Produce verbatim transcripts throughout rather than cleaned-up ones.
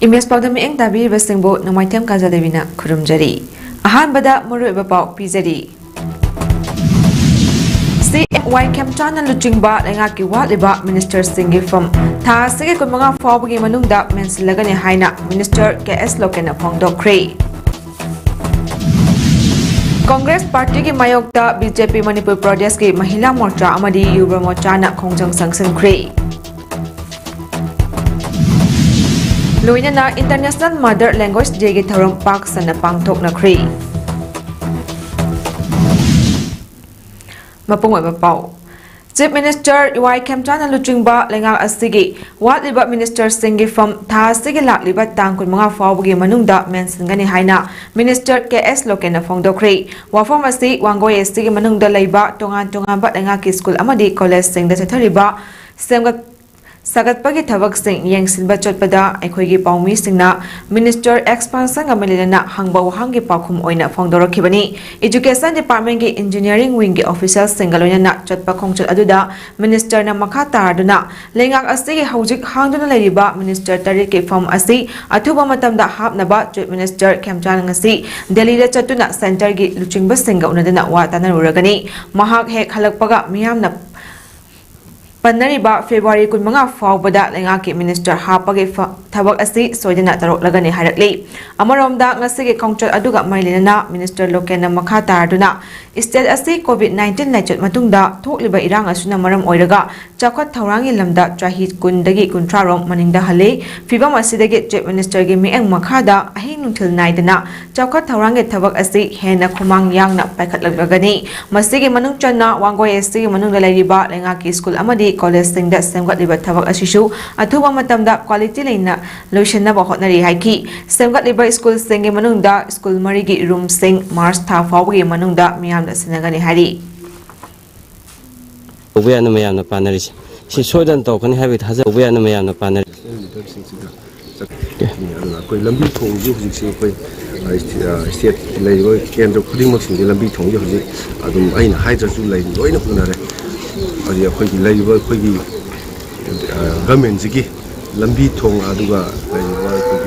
Image ꯄꯥꯎꯗꯝ ꯃꯤꯠꯌꯦꯡ ꯇꯥꯕꯤꯔꯤꯕꯁꯤꯡꯕꯨ ꯅꯣꯡꯃꯥꯏꯊꯦꯝ ꯀꯥꯖꯗꯦꯕꯤꯅ ꯈꯨꯔꯨꯝꯖꯔꯤ꯫ ꯑꯍꯥꯟꯕꯗ ꯃꯔꯨꯑꯣꯏꯕ ꯄꯥꯎ ꯄꯤꯖꯔꯤ꯫ ꯁꯤ ꯑꯦꯝ ꯋꯥꯏ ꯈꯦꯝꯆꯥꯟꯅ ꯂꯨꯆꯤꯡꯕ ꯂꯩꯉꯥꯛꯀꯤ ꯋꯥꯠꯂꯤꯕ ꯃꯤꯅꯤꯁꯇꯔꯁꯤꯡꯒꯤ ꯐꯝ ꯊꯥ ꯑꯁꯤꯒꯤ ꯀꯨꯟꯃꯉꯥ ꯐꯥꯎꯕꯒꯤ ꯃꯅꯨꯡꯗ ꯃꯦꯟꯁꯤꯜꯂꯒꯅꯤ ꯍꯥꯏꯅ ꯃꯤꯅꯤꯁꯇꯔ ꯀꯦ ꯑꯦꯁ ꯂꯣꯀꯦꯟꯅ ꯐꯣꯡꯗꯣꯛꯈ꯭ꯔꯦ꯫ ꯀꯣꯡꯒ꯭ꯔꯦꯁ ꯄꯥꯔꯇꯤꯒꯤ ꯃꯥꯌꯣꯛꯇ ꯕꯤ ꯖꯦ ꯄꯤ ꯃꯅꯤꯄꯨꯔ ꯄ꯭ꯔꯗꯦꯁꯀꯤ ꯃꯍꯤꯂꯥ ꯃꯣꯔꯆꯥ ꯑꯃꯗꯤ ꯌꯨꯕ ꯃꯣꯔꯆꯥꯅ ꯈꯣꯡꯖꯪ ꯆꯪꯁꯤꯟꯈ꯭ꯔꯦ꯫ ꯂꯣꯏꯅꯅ International Mother Language Day ꯒꯤ ꯊꯧꯔꯝ ꯄꯥꯛ ꯁꯟꯅ ꯄꯥꯡꯊꯣꯛꯅꯈ꯭ꯔꯦ꯫ ꯃꯄꯨꯡ ꯑꯣꯏꯕ ꯄꯥꯎ꯫ Chief Minister ꯋꯥꯏ ꯈꯦꯝꯆꯥꯟꯅ ꯂꯨꯆꯤꯡꯕ ꯂꯩꯉꯥꯛ ꯑꯁꯤꯒꯤ ꯋꯥꯠꯂꯤꯕ ꯃꯤꯅꯤꯁꯇꯔꯁꯤꯡꯒꯤ ꯐꯝ ꯊꯥ ꯑꯁꯤꯒꯤ ꯂꯥꯛꯂꯤꯕ ꯇꯥꯡ ꯀꯨꯟꯃꯉꯥ ꯐꯥꯎꯕꯒꯤ ꯃꯅꯨꯡꯗ ꯃꯦꯟꯁꯤꯟꯒꯅꯤ ꯍꯥꯏꯅ ꯃꯤꯅꯤꯁꯇꯔ ꯀꯦ ꯑꯦꯁ ꯂꯣꯀꯦꯟꯅ ꯐꯣꯡꯗꯣꯛꯈ꯭ꯔꯦ꯫ ꯋꯥꯐꯝ ꯑꯁꯤ ꯋꯥꯡꯒꯣꯏ ꯑꯦꯁ ꯇꯤꯒꯤ ꯃꯅꯨꯡꯗ ꯂꯩꯕ ꯇꯣꯉꯥꯟ ꯇꯣꯉꯥꯟꯕ ꯂꯩꯉꯥꯛꯀꯤ ꯁ꯭ꯀꯨꯜ ꯑꯃꯗꯤ ꯀꯣꯂꯦꯖꯁꯤꯡꯗ ꯆꯠꯊꯔꯤꯕ ꯁꯦꯝꯒꯠ ꯁꯥꯒꯠꯄꯒꯤ ꯊꯕꯛꯁꯤꯡ ꯌꯦꯡꯁꯤꯟꯕ ꯆꯠꯄꯗ ꯑꯩꯈꯣꯏꯒꯤ ꯄꯥꯎꯃꯤꯁꯤꯡꯅ ꯃꯤꯅꯤꯁꯇꯔ ꯑꯦꯛꯁ ꯄꯥꯟꯁꯟꯒ ꯃꯔꯤ ꯂꯩꯅꯅ ꯍꯪꯕ ꯋꯥꯍꯪꯒꯤ ꯄꯥꯎꯈꯨꯝ ꯑꯣꯏꯅ ꯐꯣꯡꯗꯣꯔꯛꯈꯤꯕꯅꯤ꯫ Education Department ꯀꯤ Engineering Wing ꯒꯤ official ꯁꯤꯡꯒ ꯂꯣꯏꯅꯅ ꯆꯠꯄ ꯈꯣꯡꯆꯠ ꯑꯗꯨꯗ ꯃꯤꯅꯤꯁꯇꯔꯅ ꯃꯈꯥ ꯇꯥꯔꯗꯨꯅ ꯂꯩꯉꯥꯛ ꯑꯁꯤꯒꯤ ꯍꯧꯖꯤꯛ ꯍꯥꯡꯗꯨꯅ ꯂꯩꯔꯤꯕ ꯃꯤꯅꯤꯁꯇꯔ ꯇꯔꯦꯠꯀꯤ ꯐꯝ ꯑꯁꯤ ꯑꯊꯨꯕ ꯃꯇꯝꯗ ꯍꯥꯞꯅꯕ Chief Minister ꯈꯦꯝꯆꯥꯟ ꯉꯁꯤ ꯗꯦꯜꯂꯤꯗ ꯆꯠꯇꯨꯅ ꯁꯦꯟꯇꯔꯒꯤ ꯂꯨꯆꯤꯡꯕꯁꯤꯡꯒ ꯎꯅꯗꯨꯅ ꯋꯥ ꯇꯥꯅꯔꯨꯔꯒꯅꯤ꯫ ꯃꯍꯥꯛ ꯍꯦꯛ ꯍꯜꯂꯛꯄꯒ ꯃꯤꯌꯥꯝꯅ ꯄꯟꯅꯔꯤꯕ ꯐꯦꯕ꯭ꯔꯨꯋꯥꯔꯤ ꯀꯨꯟꯃꯉꯥ ꯐꯥꯎꯕꯗ ꯂꯩꯉꯥꯛꯀꯤ ꯃꯤꯅꯤꯁꯇꯔ ꯍꯥꯞꯄꯒꯤ ꯐ-, ꯊꯕꯛ ꯑꯁꯤ ꯁꯣꯏꯗꯅ ꯇꯧꯔꯛꯂꯒꯅꯤ ꯍꯥꯏꯔꯛꯂꯤ꯫ ꯑꯃꯔꯣꯝꯗ ꯉꯁꯤꯒꯤ ꯈꯣꯡꯆꯠ ꯑꯗꯨꯒ ꯃꯔꯤ ꯂꯩꯅꯅ ꯃꯤꯅꯤꯁꯇꯔ ꯂꯣꯀꯦꯟꯅ ꯃꯈꯥ ꯇꯥꯔꯗꯨꯅ, state ꯑꯁꯤ COVID nineteen ꯂꯥꯏꯆꯠ ꯃꯇꯨꯡꯗ ꯊꯣꯛꯂꯤꯕ ꯏꯔꯥꯡ ꯑꯁꯤꯅ ꯃꯔꯝ ꯑꯣꯏꯔꯒ ꯆꯥꯎꯈꯠ ꯊꯧꯔꯥꯡꯒꯤ ꯂꯝꯗ ꯆꯍꯤ ꯀꯨꯟꯗꯒꯤ ꯀꯨꯟꯊ꯭ꯔꯥ ꯔꯣꯝ ꯃꯅꯤꯡꯗ ꯍꯜꯂꯤ꯫ ꯐꯤꯚꯝ ꯑꯁꯤꯗꯒꯤ Chief Minister ꯒꯤ ꯃꯤꯠꯌꯦꯡ ꯃꯈꯥꯗ ꯑꯍꯤꯡ ꯅꯨꯡꯊꯤꯜ ꯅꯥꯏꯗꯅ ꯆꯥꯎꯈꯠ ꯊꯧꯔꯥꯡꯒꯤ ꯊꯕꯛ ꯑꯁꯤ ꯍꯦꯟꯅ ꯈꯨꯃꯥꯡ ꯌꯥꯡꯅ ꯄꯥꯏꯈꯠꯂꯛꯂꯒꯅꯤ꯫ ꯃꯁꯤꯒꯤ ꯃꯅꯨꯡ ꯆꯟꯅ ꯋꯥꯡꯒꯣꯏ ꯑꯦꯁ ꯇꯤꯒꯤ ꯃꯅꯨꯡꯗ ꯂꯩꯔꯤꯕ ꯂꯩꯉꯥꯛꯀꯤ ꯁ꯭ꯀꯨꯜ ꯑꯃꯗꯤ ꯀꯣꯂꯦꯖꯁꯤꯡꯗ ꯁꯦꯝꯒꯠꯂꯤꯕ ꯊꯕꯛ ꯑꯁꯤꯁꯨ ꯑꯊꯨꯕ ꯃꯇꯝꯗ quality ꯂꯩꯅ ꯂꯣꯏꯁꯤꯟꯅꯕ ꯍꯣꯠꯅꯔꯤ ꯍꯥꯏꯈꯤ꯫ ꯁꯦꯝꯒꯠꯂꯤꯕ ꯁ꯭ꯀꯨꯜꯁꯤꯡꯒꯤ ꯃꯅꯨꯡꯗ ꯁ꯭ꯀꯨꯜ ꯃꯔꯤꯒꯤ ꯔꯨꯝꯁꯤꯡ ꯃꯥꯔꯆ ꯊꯥ ꯐꯥꯎꯕꯒꯤ ꯃꯅꯨꯡꯗ ꯃꯤꯌꯥꯝꯗ ꯁꯤꯟꯅꯒꯅꯤ ꯍꯥꯏꯔꯤ꯫ ꯇꯧꯕ ꯌꯥꯅ ꯃꯌꯥꯝꯅ ꯄꯥꯅꯔꯤꯁꯦ꯫ ꯁꯤ ꯁꯣꯏꯗꯅ ꯇꯧꯔꯛꯀꯅꯤ ꯍꯥꯏꯕꯒꯤ ꯊꯥꯖꯕ ꯌꯥꯅ ꯃꯌꯥꯝꯅ ꯄꯥꯅꯔꯤ꯫ ꯑꯗꯨꯅ ꯑꯩꯈꯣꯏ ꯂꯝꯕꯤ ꯊꯣꯡꯁꯨ ꯍꯧꯖꯤꯛꯁꯦ ꯑꯩꯈꯣꯏ, ꯑ, ꯏꯁꯇꯦ-, ꯑ, ꯁ꯭ꯇꯦꯠꯀꯤ ꯂꯩꯔꯤꯕ ꯀꯦꯟꯗ꯭ꯔ ꯈꯨꯗꯤꯡꯃꯛꯁꯤꯡꯁꯦ ꯂꯝꯕꯤ ꯊꯣꯡꯁꯦ ꯍꯧꯖꯤꯛ ꯑꯗꯨꯝ ꯑꯩꯅ ꯍꯥꯏꯗ꯭ꯔꯁꯨ ꯂꯩ, ꯂꯣꯏꯅ ꯎꯅꯔꯦ꯫ ꯍꯧꯖꯤꯛ ꯑꯩꯈꯣꯏꯒꯤ ꯂꯩꯔꯤꯕ ꯑꯩꯈꯣꯏꯒꯤ, ꯑ, ꯒꯃꯦꯟꯁꯤꯒꯤ ꯂꯝꯕꯤ ꯊꯣꯡ ꯑꯗꯨꯒ ꯂꯩꯔꯤꯕ ꯑꯩꯈꯣꯏꯒꯤ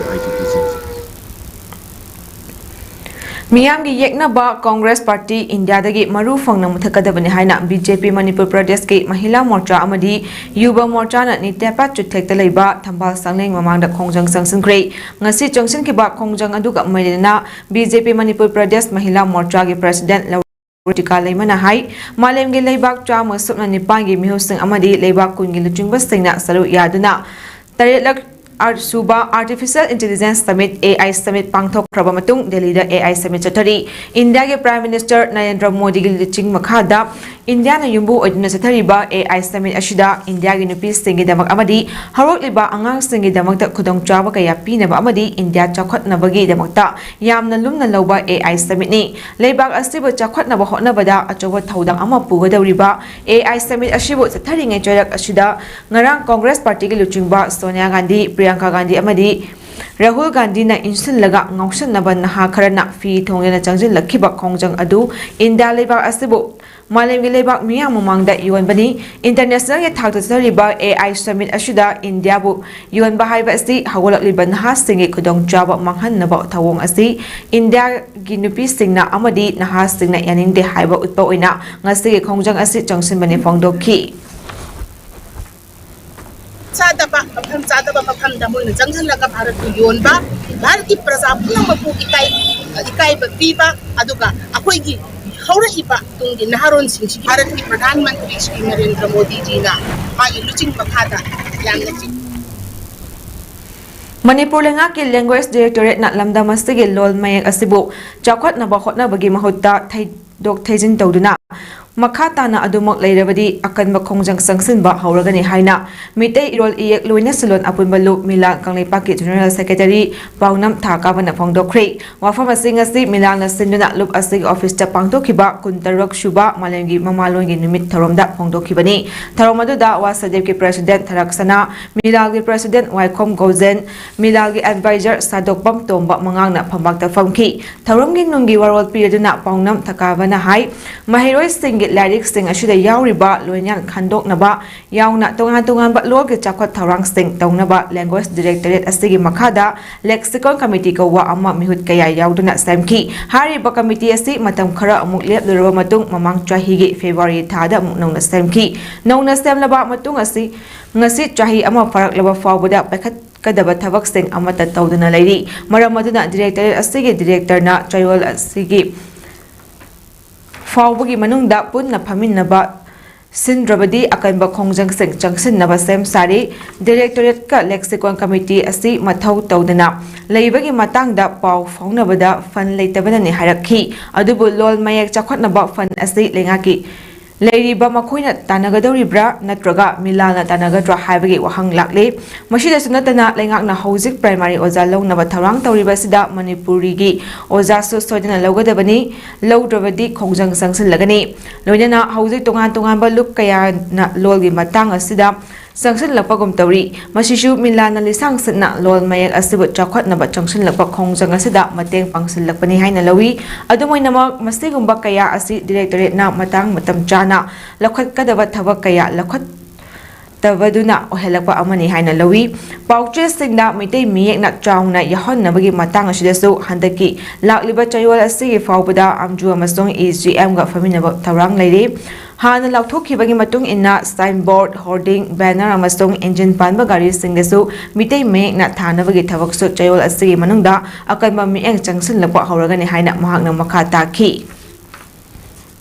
ꯃꯤꯌꯥꯝꯒꯤ ꯌꯦꯛꯅꯕ ꯀꯣꯡꯒ꯭ꯔꯦꯁ ꯄꯥꯔꯇꯤ ꯏꯟꯗꯤꯌꯥꯗꯒꯤ ꯃꯔꯨ ꯐꯪꯅ ꯃꯨꯊꯠꯀꯗꯕꯅꯤ ꯍꯥꯏꯅ ꯕꯤ ꯖꯦ ꯄꯤ ꯃꯅꯤꯄꯨꯔ ꯄ꯭ꯔꯗꯦꯁꯀꯤ ꯃꯍꯤꯂꯥ ꯃꯣꯔꯆꯥ ꯑꯃꯗꯤ ꯌꯨꯕ ꯃꯣꯔꯆꯥꯅ ꯅꯤꯇꯦꯄꯥꯠ ꯆꯨꯊꯦꯛꯇ ꯂꯩꯕ ꯊꯝꯕꯥꯜ ꯁꯪꯂꯦꯟ ꯃꯃꯥꯡꯗ ꯈꯣꯡꯖꯪ ꯆꯪꯁꯤꯟꯈ꯭ꯔꯦ꯫ ꯉꯁꯤ ꯆꯪꯁꯤꯟꯈꯤꯕ ꯈꯣꯡꯖꯪ ꯑꯗꯨꯒ ꯃꯔꯤ ꯂꯩꯅꯅ ꯕꯤ ꯖꯦ ꯄꯤ ꯃꯅꯤꯄꯨꯔ ꯄ꯭ꯔꯗꯦꯁ ꯃꯍꯤꯂꯥ ꯃꯣꯔꯆꯥꯒꯤ ꯄ꯭ꯔꯁꯤꯗꯦꯟ ꯂꯧꯔꯣ ꯔꯣꯇꯤꯀꯥ ꯂꯩꯃꯅ ꯍꯥꯏ, ꯃꯥꯂꯦꯝꯒꯤ ꯂꯩꯕꯥꯛ ꯆꯥꯝꯃ ꯁꯨꯞꯅ ꯅꯤꯄꯥꯟꯒꯤ ꯃꯤꯍꯨꯠꯁꯤꯡ ꯑꯃꯗꯤ ꯂꯩꯕꯥꯛ ꯀꯨꯟꯒꯤ ꯂꯨꯆꯤꯡꯕꯁꯤꯡꯅ ꯁꯔꯨꯛ ꯌꯥꯗꯨꯅ ꯇꯔꯦꯠꯂꯛ ꯑꯥꯔꯠ ꯁꯨꯕ Artificial Intelligence Summit, A I Summit ꯄꯥꯡꯊꯣꯛꯈ꯭ꯔꯕ ꯃꯇꯨꯡ ꯗꯦꯜꯂꯤꯗ A I Summit ꯆꯠꯊꯔꯤ꯫ ꯏꯟꯗꯤꯌꯥꯒꯤ Prime Minister ꯅꯔꯦꯟꯗ꯭ꯔ ꯃꯣꯗꯤꯒꯤ ꯂꯨꯆꯤꯡ ꯃꯈꯥꯗ ꯏꯟꯗꯤꯌꯥꯅ ꯌꯨꯝꯕꯨ ꯑꯣꯏꯗꯨꯅ ꯆꯠꯊꯔꯤꯕ A I Summit ꯑꯁꯤꯗ ꯏꯟꯗꯤꯌꯥꯒꯤ ꯅꯨꯄꯤꯁꯤꯡꯒꯤꯗꯃꯛ ꯑꯃꯗꯤ ꯍꯧꯔꯛꯂꯤꯕ ꯑꯉꯥꯡꯁꯤꯡꯒꯤꯗꯃꯛꯇ ꯈꯨꯗꯣꯡꯆꯥꯕ ꯀꯌꯥ ꯄꯤꯅꯕ ꯑꯃꯗꯤ ꯏꯟꯗꯤꯌꯥ ꯆꯥꯎꯈꯠꯅꯕꯒꯤꯗꯃꯛꯇ ꯌꯥꯝꯅ ꯂꯨꯝꯅ ꯂꯧꯕ A I Summitꯅꯤ꯫ ꯂꯩꯕꯥꯛ ꯑꯁꯤꯕꯨ ꯆꯥꯎꯈꯠꯅꯕ ꯍꯣꯠꯅꯕꯗ ꯑꯆꯧꯕ ꯊꯧꯗꯥꯡ ꯑꯃ ꯄꯨꯒꯗꯧꯔꯤꯕ A I Summit ꯑꯁꯤꯕꯨ ꯆꯠꯊꯔꯤꯉꯩ ꯆꯩꯔꯛ ꯑꯁꯤꯗ ꯉꯔꯥꯡ ꯀꯣꯡꯒ꯭ꯔꯦꯁ ꯄꯥꯔꯇꯤꯒꯤ ꯂꯨꯆꯤꯡꯕ ꯁꯣꯅꯤꯌꯥ ꯒꯥꯟꯙꯤ, ꯄ꯭ꯔꯤꯌꯥꯡꯀꯥ ꯒꯥꯟꯙꯤ ꯑꯃꯗꯤ ꯔꯥꯍꯨꯜ ꯒꯥꯟꯙꯤꯅ ꯏꯟꯁꯤꯜꯂꯒ ꯉꯥꯎꯁꯟꯅꯕ ꯅꯍꯥ ꯈꯔꯅ ꯐꯤ ꯊꯣꯡꯗꯨꯅ ꯆꯪꯁꯤꯜꯂꯛꯈꯤꯕ ꯈꯣꯡꯖꯪ ꯑꯗꯨ ꯏꯟꯗꯤꯌꯥ ꯂꯩꯕꯥꯛ ꯑꯁꯤꯕꯨ ꯃꯥꯂꯦꯝꯒꯤ ꯂꯩꯕꯥꯛ ꯃꯤꯌꯥꯝ ꯃꯃꯥꯡꯗ ꯌꯣꯟꯕꯅꯤ꯫ Internationalꯒꯤ ꯊꯥꯛꯇ ꯆꯠꯊꯔꯤꯕ A I Summit ꯑꯁꯤꯗ ꯏꯟꯗꯤꯌꯥꯕꯨ ꯌꯣꯟꯕ ꯍꯥꯏꯕ ꯑꯁꯤ ꯍꯧꯒꯠꯂꯛꯂꯤꯕ ꯅꯍꯥꯁꯤꯡꯒꯤ ꯈꯨꯗꯣꯡꯆꯥꯕ ꯃꯥꯡꯍꯟꯅꯕ ꯊꯧꯑꯣꯡ ꯑꯁꯤ ꯏꯟꯗꯤꯌꯥꯒꯤ ꯅꯨꯄꯤꯁꯤꯡꯅ ꯑꯃꯗꯤ ꯅꯍꯥꯁꯤꯡꯅ ꯌꯥꯅꯤꯡꯗꯦ ꯍꯥꯏꯕ ꯎꯠꯄ ꯑꯣꯏꯅ ꯉꯁꯤꯒꯤ ꯈꯣꯡꯖꯪ ꯑꯁꯤ ꯆꯪꯁꯤꯟꯕꯅꯤ ꯐꯣꯡꯗꯣꯛꯈꯤ꯫ ꯆꯥꯗꯕ ꯃꯐꯝ ꯆꯥꯗꯕ ꯃꯐꯝꯗ ꯃꯣꯏꯅ ꯆꯪꯁꯤꯜꯂꯒ ꯚꯥꯔꯠꯄꯨ ꯌꯣꯟꯕ, ꯚꯥꯔꯠꯀꯤ ꯄ꯭ꯔꯖꯥ ꯄꯨꯝꯅꯃꯛꯄꯨ ꯏꯀꯥꯏ ꯏꯀꯥꯏꯕ ꯄꯤꯕ, ꯑꯗꯨꯒ ꯑꯩꯈꯣꯏꯒꯤ ꯍꯧꯔꯛꯏꯕ ꯇꯨꯡꯒꯤ ꯅꯍꯥꯔꯣꯟꯁꯤꯡꯁꯤꯒꯤ ꯚꯥꯔꯠꯀꯤ ꯄ꯭ꯔꯙꯥꯟ ꯃꯟꯇ꯭ꯔꯤ ꯁ꯭ꯔꯤ ꯅꯔꯦꯟꯗ꯭ꯔ ꯃꯣꯗꯤꯖꯤꯅ ꯃꯥꯒꯤ ꯂꯨꯆꯤꯡ ꯃꯈꯥꯗ ꯌꯥꯝꯅ ꯆꯤꯡ ꯃꯅꯤꯄꯨꯔ ꯂꯩꯉꯥꯛꯀꯤ Language Directorateꯅ ꯂꯝꯗꯝ ꯑꯁꯤꯒꯤ ꯂꯣꯜ ꯃꯌꯦꯛ ꯑꯁꯤꯕꯨ ꯆꯥꯎꯈꯠꯅꯕ ꯍꯣꯠꯅꯕꯒꯤ ꯃꯍꯨꯠꯇ ꯊꯩꯗꯣꯛ ꯊꯩꯖꯤꯟ ꯇꯧꯗꯨꯅ ꯃꯈꯥ ꯇꯥꯅ ꯑꯗꯨꯃꯛ ꯂꯩꯔꯕꯗꯤ ꯑꯀꯟꯕ ꯈꯣꯡꯖꯪ ꯆꯪꯁꯤꯟꯕ ꯍꯧꯔꯒꯅꯤ ꯍꯥꯏꯅ ꯃꯤꯇꯩ ꯏꯔꯣꯜ ꯏꯌꯦꯛ ꯂꯣꯏꯅꯁꯤꯜꯂꯣꯟ ꯑꯄꯨꯟꯕ ꯂꯨꯞ ꯃꯤꯂꯥꯜ ꯀꯪꯂꯩꯄꯥꯛꯀꯤ General Secretary ꯄꯥꯎꯅꯝ ꯊꯥ ꯀꯥꯕꯅ ꯐꯣꯡꯗꯣꯛꯈ꯭ꯔꯦ꯫ ꯋꯥꯐꯝ ꯑꯁꯤ ꯉꯁꯤ ꯃꯤꯂꯥꯜꯅ ꯁꯤꯟꯗꯨꯅ ꯂꯨꯞ ꯑꯁꯤꯒꯤ ꯑꯣꯐꯤꯁꯇ ꯄꯥꯡꯊꯣꯛꯈꯤꯕ ꯀꯨꯟꯇꯔꯨꯛ ꯁꯨꯕ ꯃꯥꯂꯦꯝꯒꯤ ꯃꯃꯥꯂꯣꯟꯒꯤ ꯅꯨꯃꯤꯠ ꯊꯧꯔꯝꯗ ꯐꯣꯡꯗꯣꯛꯈꯤꯕꯅꯤ꯫ ꯊꯧꯔꯝ ꯑꯗꯨꯗ ꯋꯥꯁꯗꯦꯕꯀꯤ President ꯊꯔꯛ ꯁꯅꯥ, ꯃꯤꯂꯥꯜꯒꯤ President ꯋꯥꯏꯈꯣꯝ ꯒꯣꯖꯦꯟ, ꯃꯤꯂꯥꯜꯒꯤ Advisor ꯁꯥꯗꯣꯛꯄꯝ ꯇꯣꯝꯕ ꯃꯉꯥꯡꯅ ꯐꯝꯕꯥꯛꯇ ꯐꯝꯈꯤ꯫ ꯊꯧꯔꯝꯒꯤ ꯅꯨꯡꯒꯤ ꯋꯥꯔꯣꯜ ꯄꯤꯔꯗꯨꯅ ꯄꯥꯎꯅꯝ ꯊꯀꯥꯕꯅ ꯍꯥꯏ, ꯃꯍꯩꯔꯣꯏꯁꯤꯡ ꯂꯥꯏꯔꯤꯛꯁꯤꯡ ꯑꯁꯤꯗ ꯌꯥꯎꯔꯤꯕ ꯂꯣꯟꯌꯥꯟ ꯈꯟꯗꯣꯛꯅꯕ ꯌꯥꯎꯅ ꯇꯣꯉꯥꯟ ꯇꯣꯉꯥꯟꯕ ꯂꯣꯜꯒꯤ ꯆꯥꯎꯈꯠ ꯊꯧꯔꯥꯡꯁꯤꯡ ꯇꯧꯅꯕ Language Directorate ꯑꯁꯤꯒꯤ ꯃꯈꯥꯗ Lexicon Committee ꯀꯧꯕ ꯑꯃ ꯃꯤꯍꯨꯠ ꯀꯌꯥ ꯌꯥꯎꯗꯨꯅ ꯁꯦꯝꯈꯤ꯫ ꯍꯥꯏꯔꯤꯕ committee ꯑꯁꯤ ꯃꯇꯝ ꯈꯔ ꯑꯃꯨꯛ ꯂꯦꯞꯂꯨꯔꯕ ꯃꯇꯨꯡ ꯃꯃꯥꯡ ꯆꯍꯤꯒꯤ February ꯊꯥꯗ ꯑꯃꯨꯛ ꯅꯧꯅ ꯁꯦꯝꯈꯤ꯫ ꯅꯧꯅ ꯁꯦꯝꯂꯕ ꯃꯇꯨꯡ ꯑꯁꯤ ꯉꯁꯤ ꯆꯍꯤ ꯑꯃ ꯐꯥꯔꯛꯂꯕ ꯐꯥꯎꯕꯗ ꯄꯥꯏꯈꯠꯀꯗꯕ ꯊꯕꯛꯁꯤꯡ ꯑꯃꯠꯇ ꯇꯧꯗꯅ ꯂꯩꯔꯤ꯫ ꯃꯔꯝ ꯑꯗꯨꯅ Directorate ꯑꯁꯤꯒꯤ Directorꯅ ꯆꯌꯣꯜ ꯑꯁꯤꯒꯤ ꯐꯥꯎꯕꯒꯤ ꯃꯅꯨꯡꯗ ꯄꯨꯟꯅ ꯐꯝꯃꯤꯟꯅꯕ ꯁꯤꯟꯗ꯭ꯔꯕꯗꯤ ꯑꯀꯟꯕ ꯈꯣꯡꯖꯪꯁꯤꯡ ꯆꯪꯁꯤꯟꯅꯕ ꯁꯦꯝ ꯁꯥꯔꯤ꯫ Directorateꯀ Lexicon Committee ꯑꯁꯤ ꯃꯊꯧ ꯇꯧꯗꯅ ꯂꯩꯕꯒꯤ ꯃꯇꯥꯡꯗ ꯄꯥꯎ ꯐꯥꯎꯅꯕꯗ fund ꯂꯩꯇꯕꯅꯅꯤ ꯍꯥꯏꯔꯛꯈꯤ꯫ ꯑꯗꯨꯕꯨ ꯂꯣꯜ ꯃꯌꯦꯛ ꯆꯥꯎꯈꯠꯅꯕ fund ꯑꯁꯤ ꯂꯩꯉꯥꯛꯀꯤ ꯂꯩꯔꯤꯕ ꯃꯈꯣꯏꯅ ꯇꯥꯟꯅꯒꯗꯧꯔꯤꯕ꯭ꯔꯥ ꯅꯠꯇ꯭ꯔꯒ ꯃꯤꯂꯥꯜꯅ ꯇꯥꯟꯅꯒꯗ꯭ꯔꯥ ꯍꯥꯏꯕꯒꯤ ꯋꯥꯍꯪ ꯂꯥꯛꯂꯤ꯫ ꯃꯁꯤꯗꯁꯨ ꯅꯠꯇꯅ ꯂꯩꯉꯥꯛꯅ ꯍꯧꯖꯤꯛ primary ꯑꯣꯖꯥ ꯂꯧꯅꯕ ꯊꯧꯔꯥꯡ ꯇꯧꯔꯤꯕ ꯑꯁꯤꯗ ꯃꯅꯤꯄꯨꯔꯤꯒꯤ ꯑꯣꯖꯥꯁꯨ ꯁꯣꯏꯗꯅ ꯂꯧꯒꯗꯕꯅꯤ, ꯂꯧꯗ꯭ꯔꯕꯗꯤ ꯈꯣꯡꯖꯪ ꯆꯪꯁꯤꯜꯂꯒꯅꯤ꯫ ꯂꯣꯏꯅꯅ ꯍꯧꯖꯤꯛ ꯇꯣꯉꯥꯟ ꯇꯣꯉꯥꯟꯕ ꯂꯨꯞ ꯀꯌꯥꯅ ꯂꯣꯜꯒꯤ ꯃꯇꯥꯡ ꯑꯁꯤꯗ ꯆꯪꯁꯤꯜꯂꯛꯄꯒꯨꯝ ꯇꯧꯔꯤ꯫ ꯃꯁꯤꯁꯨ ꯃꯤꯂꯥꯜꯅ ꯂꯤꯁꯥꯡ ꯁꯤꯠꯅ ꯂꯣꯜ ꯃꯌꯦꯛ ꯑꯁꯤꯕꯨ ꯆꯥꯎꯈꯠꯅꯕ ꯆꯪꯁꯤꯜꯂꯛꯄ ꯈꯣꯡꯖꯪ ꯑꯁꯤꯗ ꯃꯇꯦꯡ ꯄꯥꯡꯁꯤꯜꯂꯛꯄꯅꯤ ꯍꯥꯏꯅ ꯂꯧꯏ꯫ ꯑꯗꯨꯝ ꯑꯣꯏꯅꯃꯛ, ꯃꯁꯤꯒꯨꯝꯕ ꯀꯌꯥ ꯑꯁꯤ Directorateꯅ ꯃꯇꯥꯡ ꯃꯇꯝ ꯆꯥꯅ ꯂꯧꯈꯠꯀꯗꯕ ꯊꯕꯛ ꯀꯌꯥ ꯂꯧꯈꯠꯇꯕꯗꯨꯅ ꯑꯣꯏꯍꯜꯂꯛꯄ ꯑꯃꯅꯤ ꯍꯥꯏꯅ ꯂꯧꯏ꯫ ꯄꯥꯎꯆꯦꯁꯤꯡꯗ ꯃꯩꯇꯩ ꯃꯌꯦꯛꯅ ꯆꯥꯎꯅ ꯌꯥꯎꯍꯟꯅꯕꯒꯤ ꯃꯇꯥꯡ ꯑꯁꯤꯗꯁꯨ ꯍꯟꯗꯛꯀꯤ ꯂꯥꯛꯂꯤꯕ ꯆꯌꯣꯜ ꯑꯁꯤꯒꯤ ꯐꯥꯎꯕꯗ ꯑꯝꯖꯨ ꯑꯃꯁꯨꯡ AGMꯒ ꯐꯝꯃꯤꯟꯅꯕ ꯊꯧꯔꯥꯡ ꯂꯩꯔꯤ꯫ ꯍꯥꯟꯅ ꯂꯥꯎꯊꯣꯛꯈꯤꯕꯒꯤ ꯃꯇꯨꯡ ꯏꯟꯅ signboard, hoarding, banner ꯑꯃꯁꯨꯡ engine ꯄꯥꯟꯕ ꯒꯥꯔꯤꯁꯤꯡꯗꯁꯨ ꯃꯤꯇꯩ ꯃꯌꯦꯛꯅ ꯊꯥꯅꯕꯒꯤ ꯊꯕꯛꯁꯨ ꯆꯌꯣꯜ ꯑꯁꯤꯒꯤ ꯃꯅꯨꯡꯗ ꯑꯀꯟꯕ ꯃꯤꯠꯌꯦꯡ ꯆꯪꯁꯤꯜꯂꯛꯄ ꯍꯧꯔꯒꯅꯤ ꯍꯥꯏꯅ ꯃꯍꯥꯛꯅ ꯃꯈꯥ ꯇꯥꯈꯤ꯫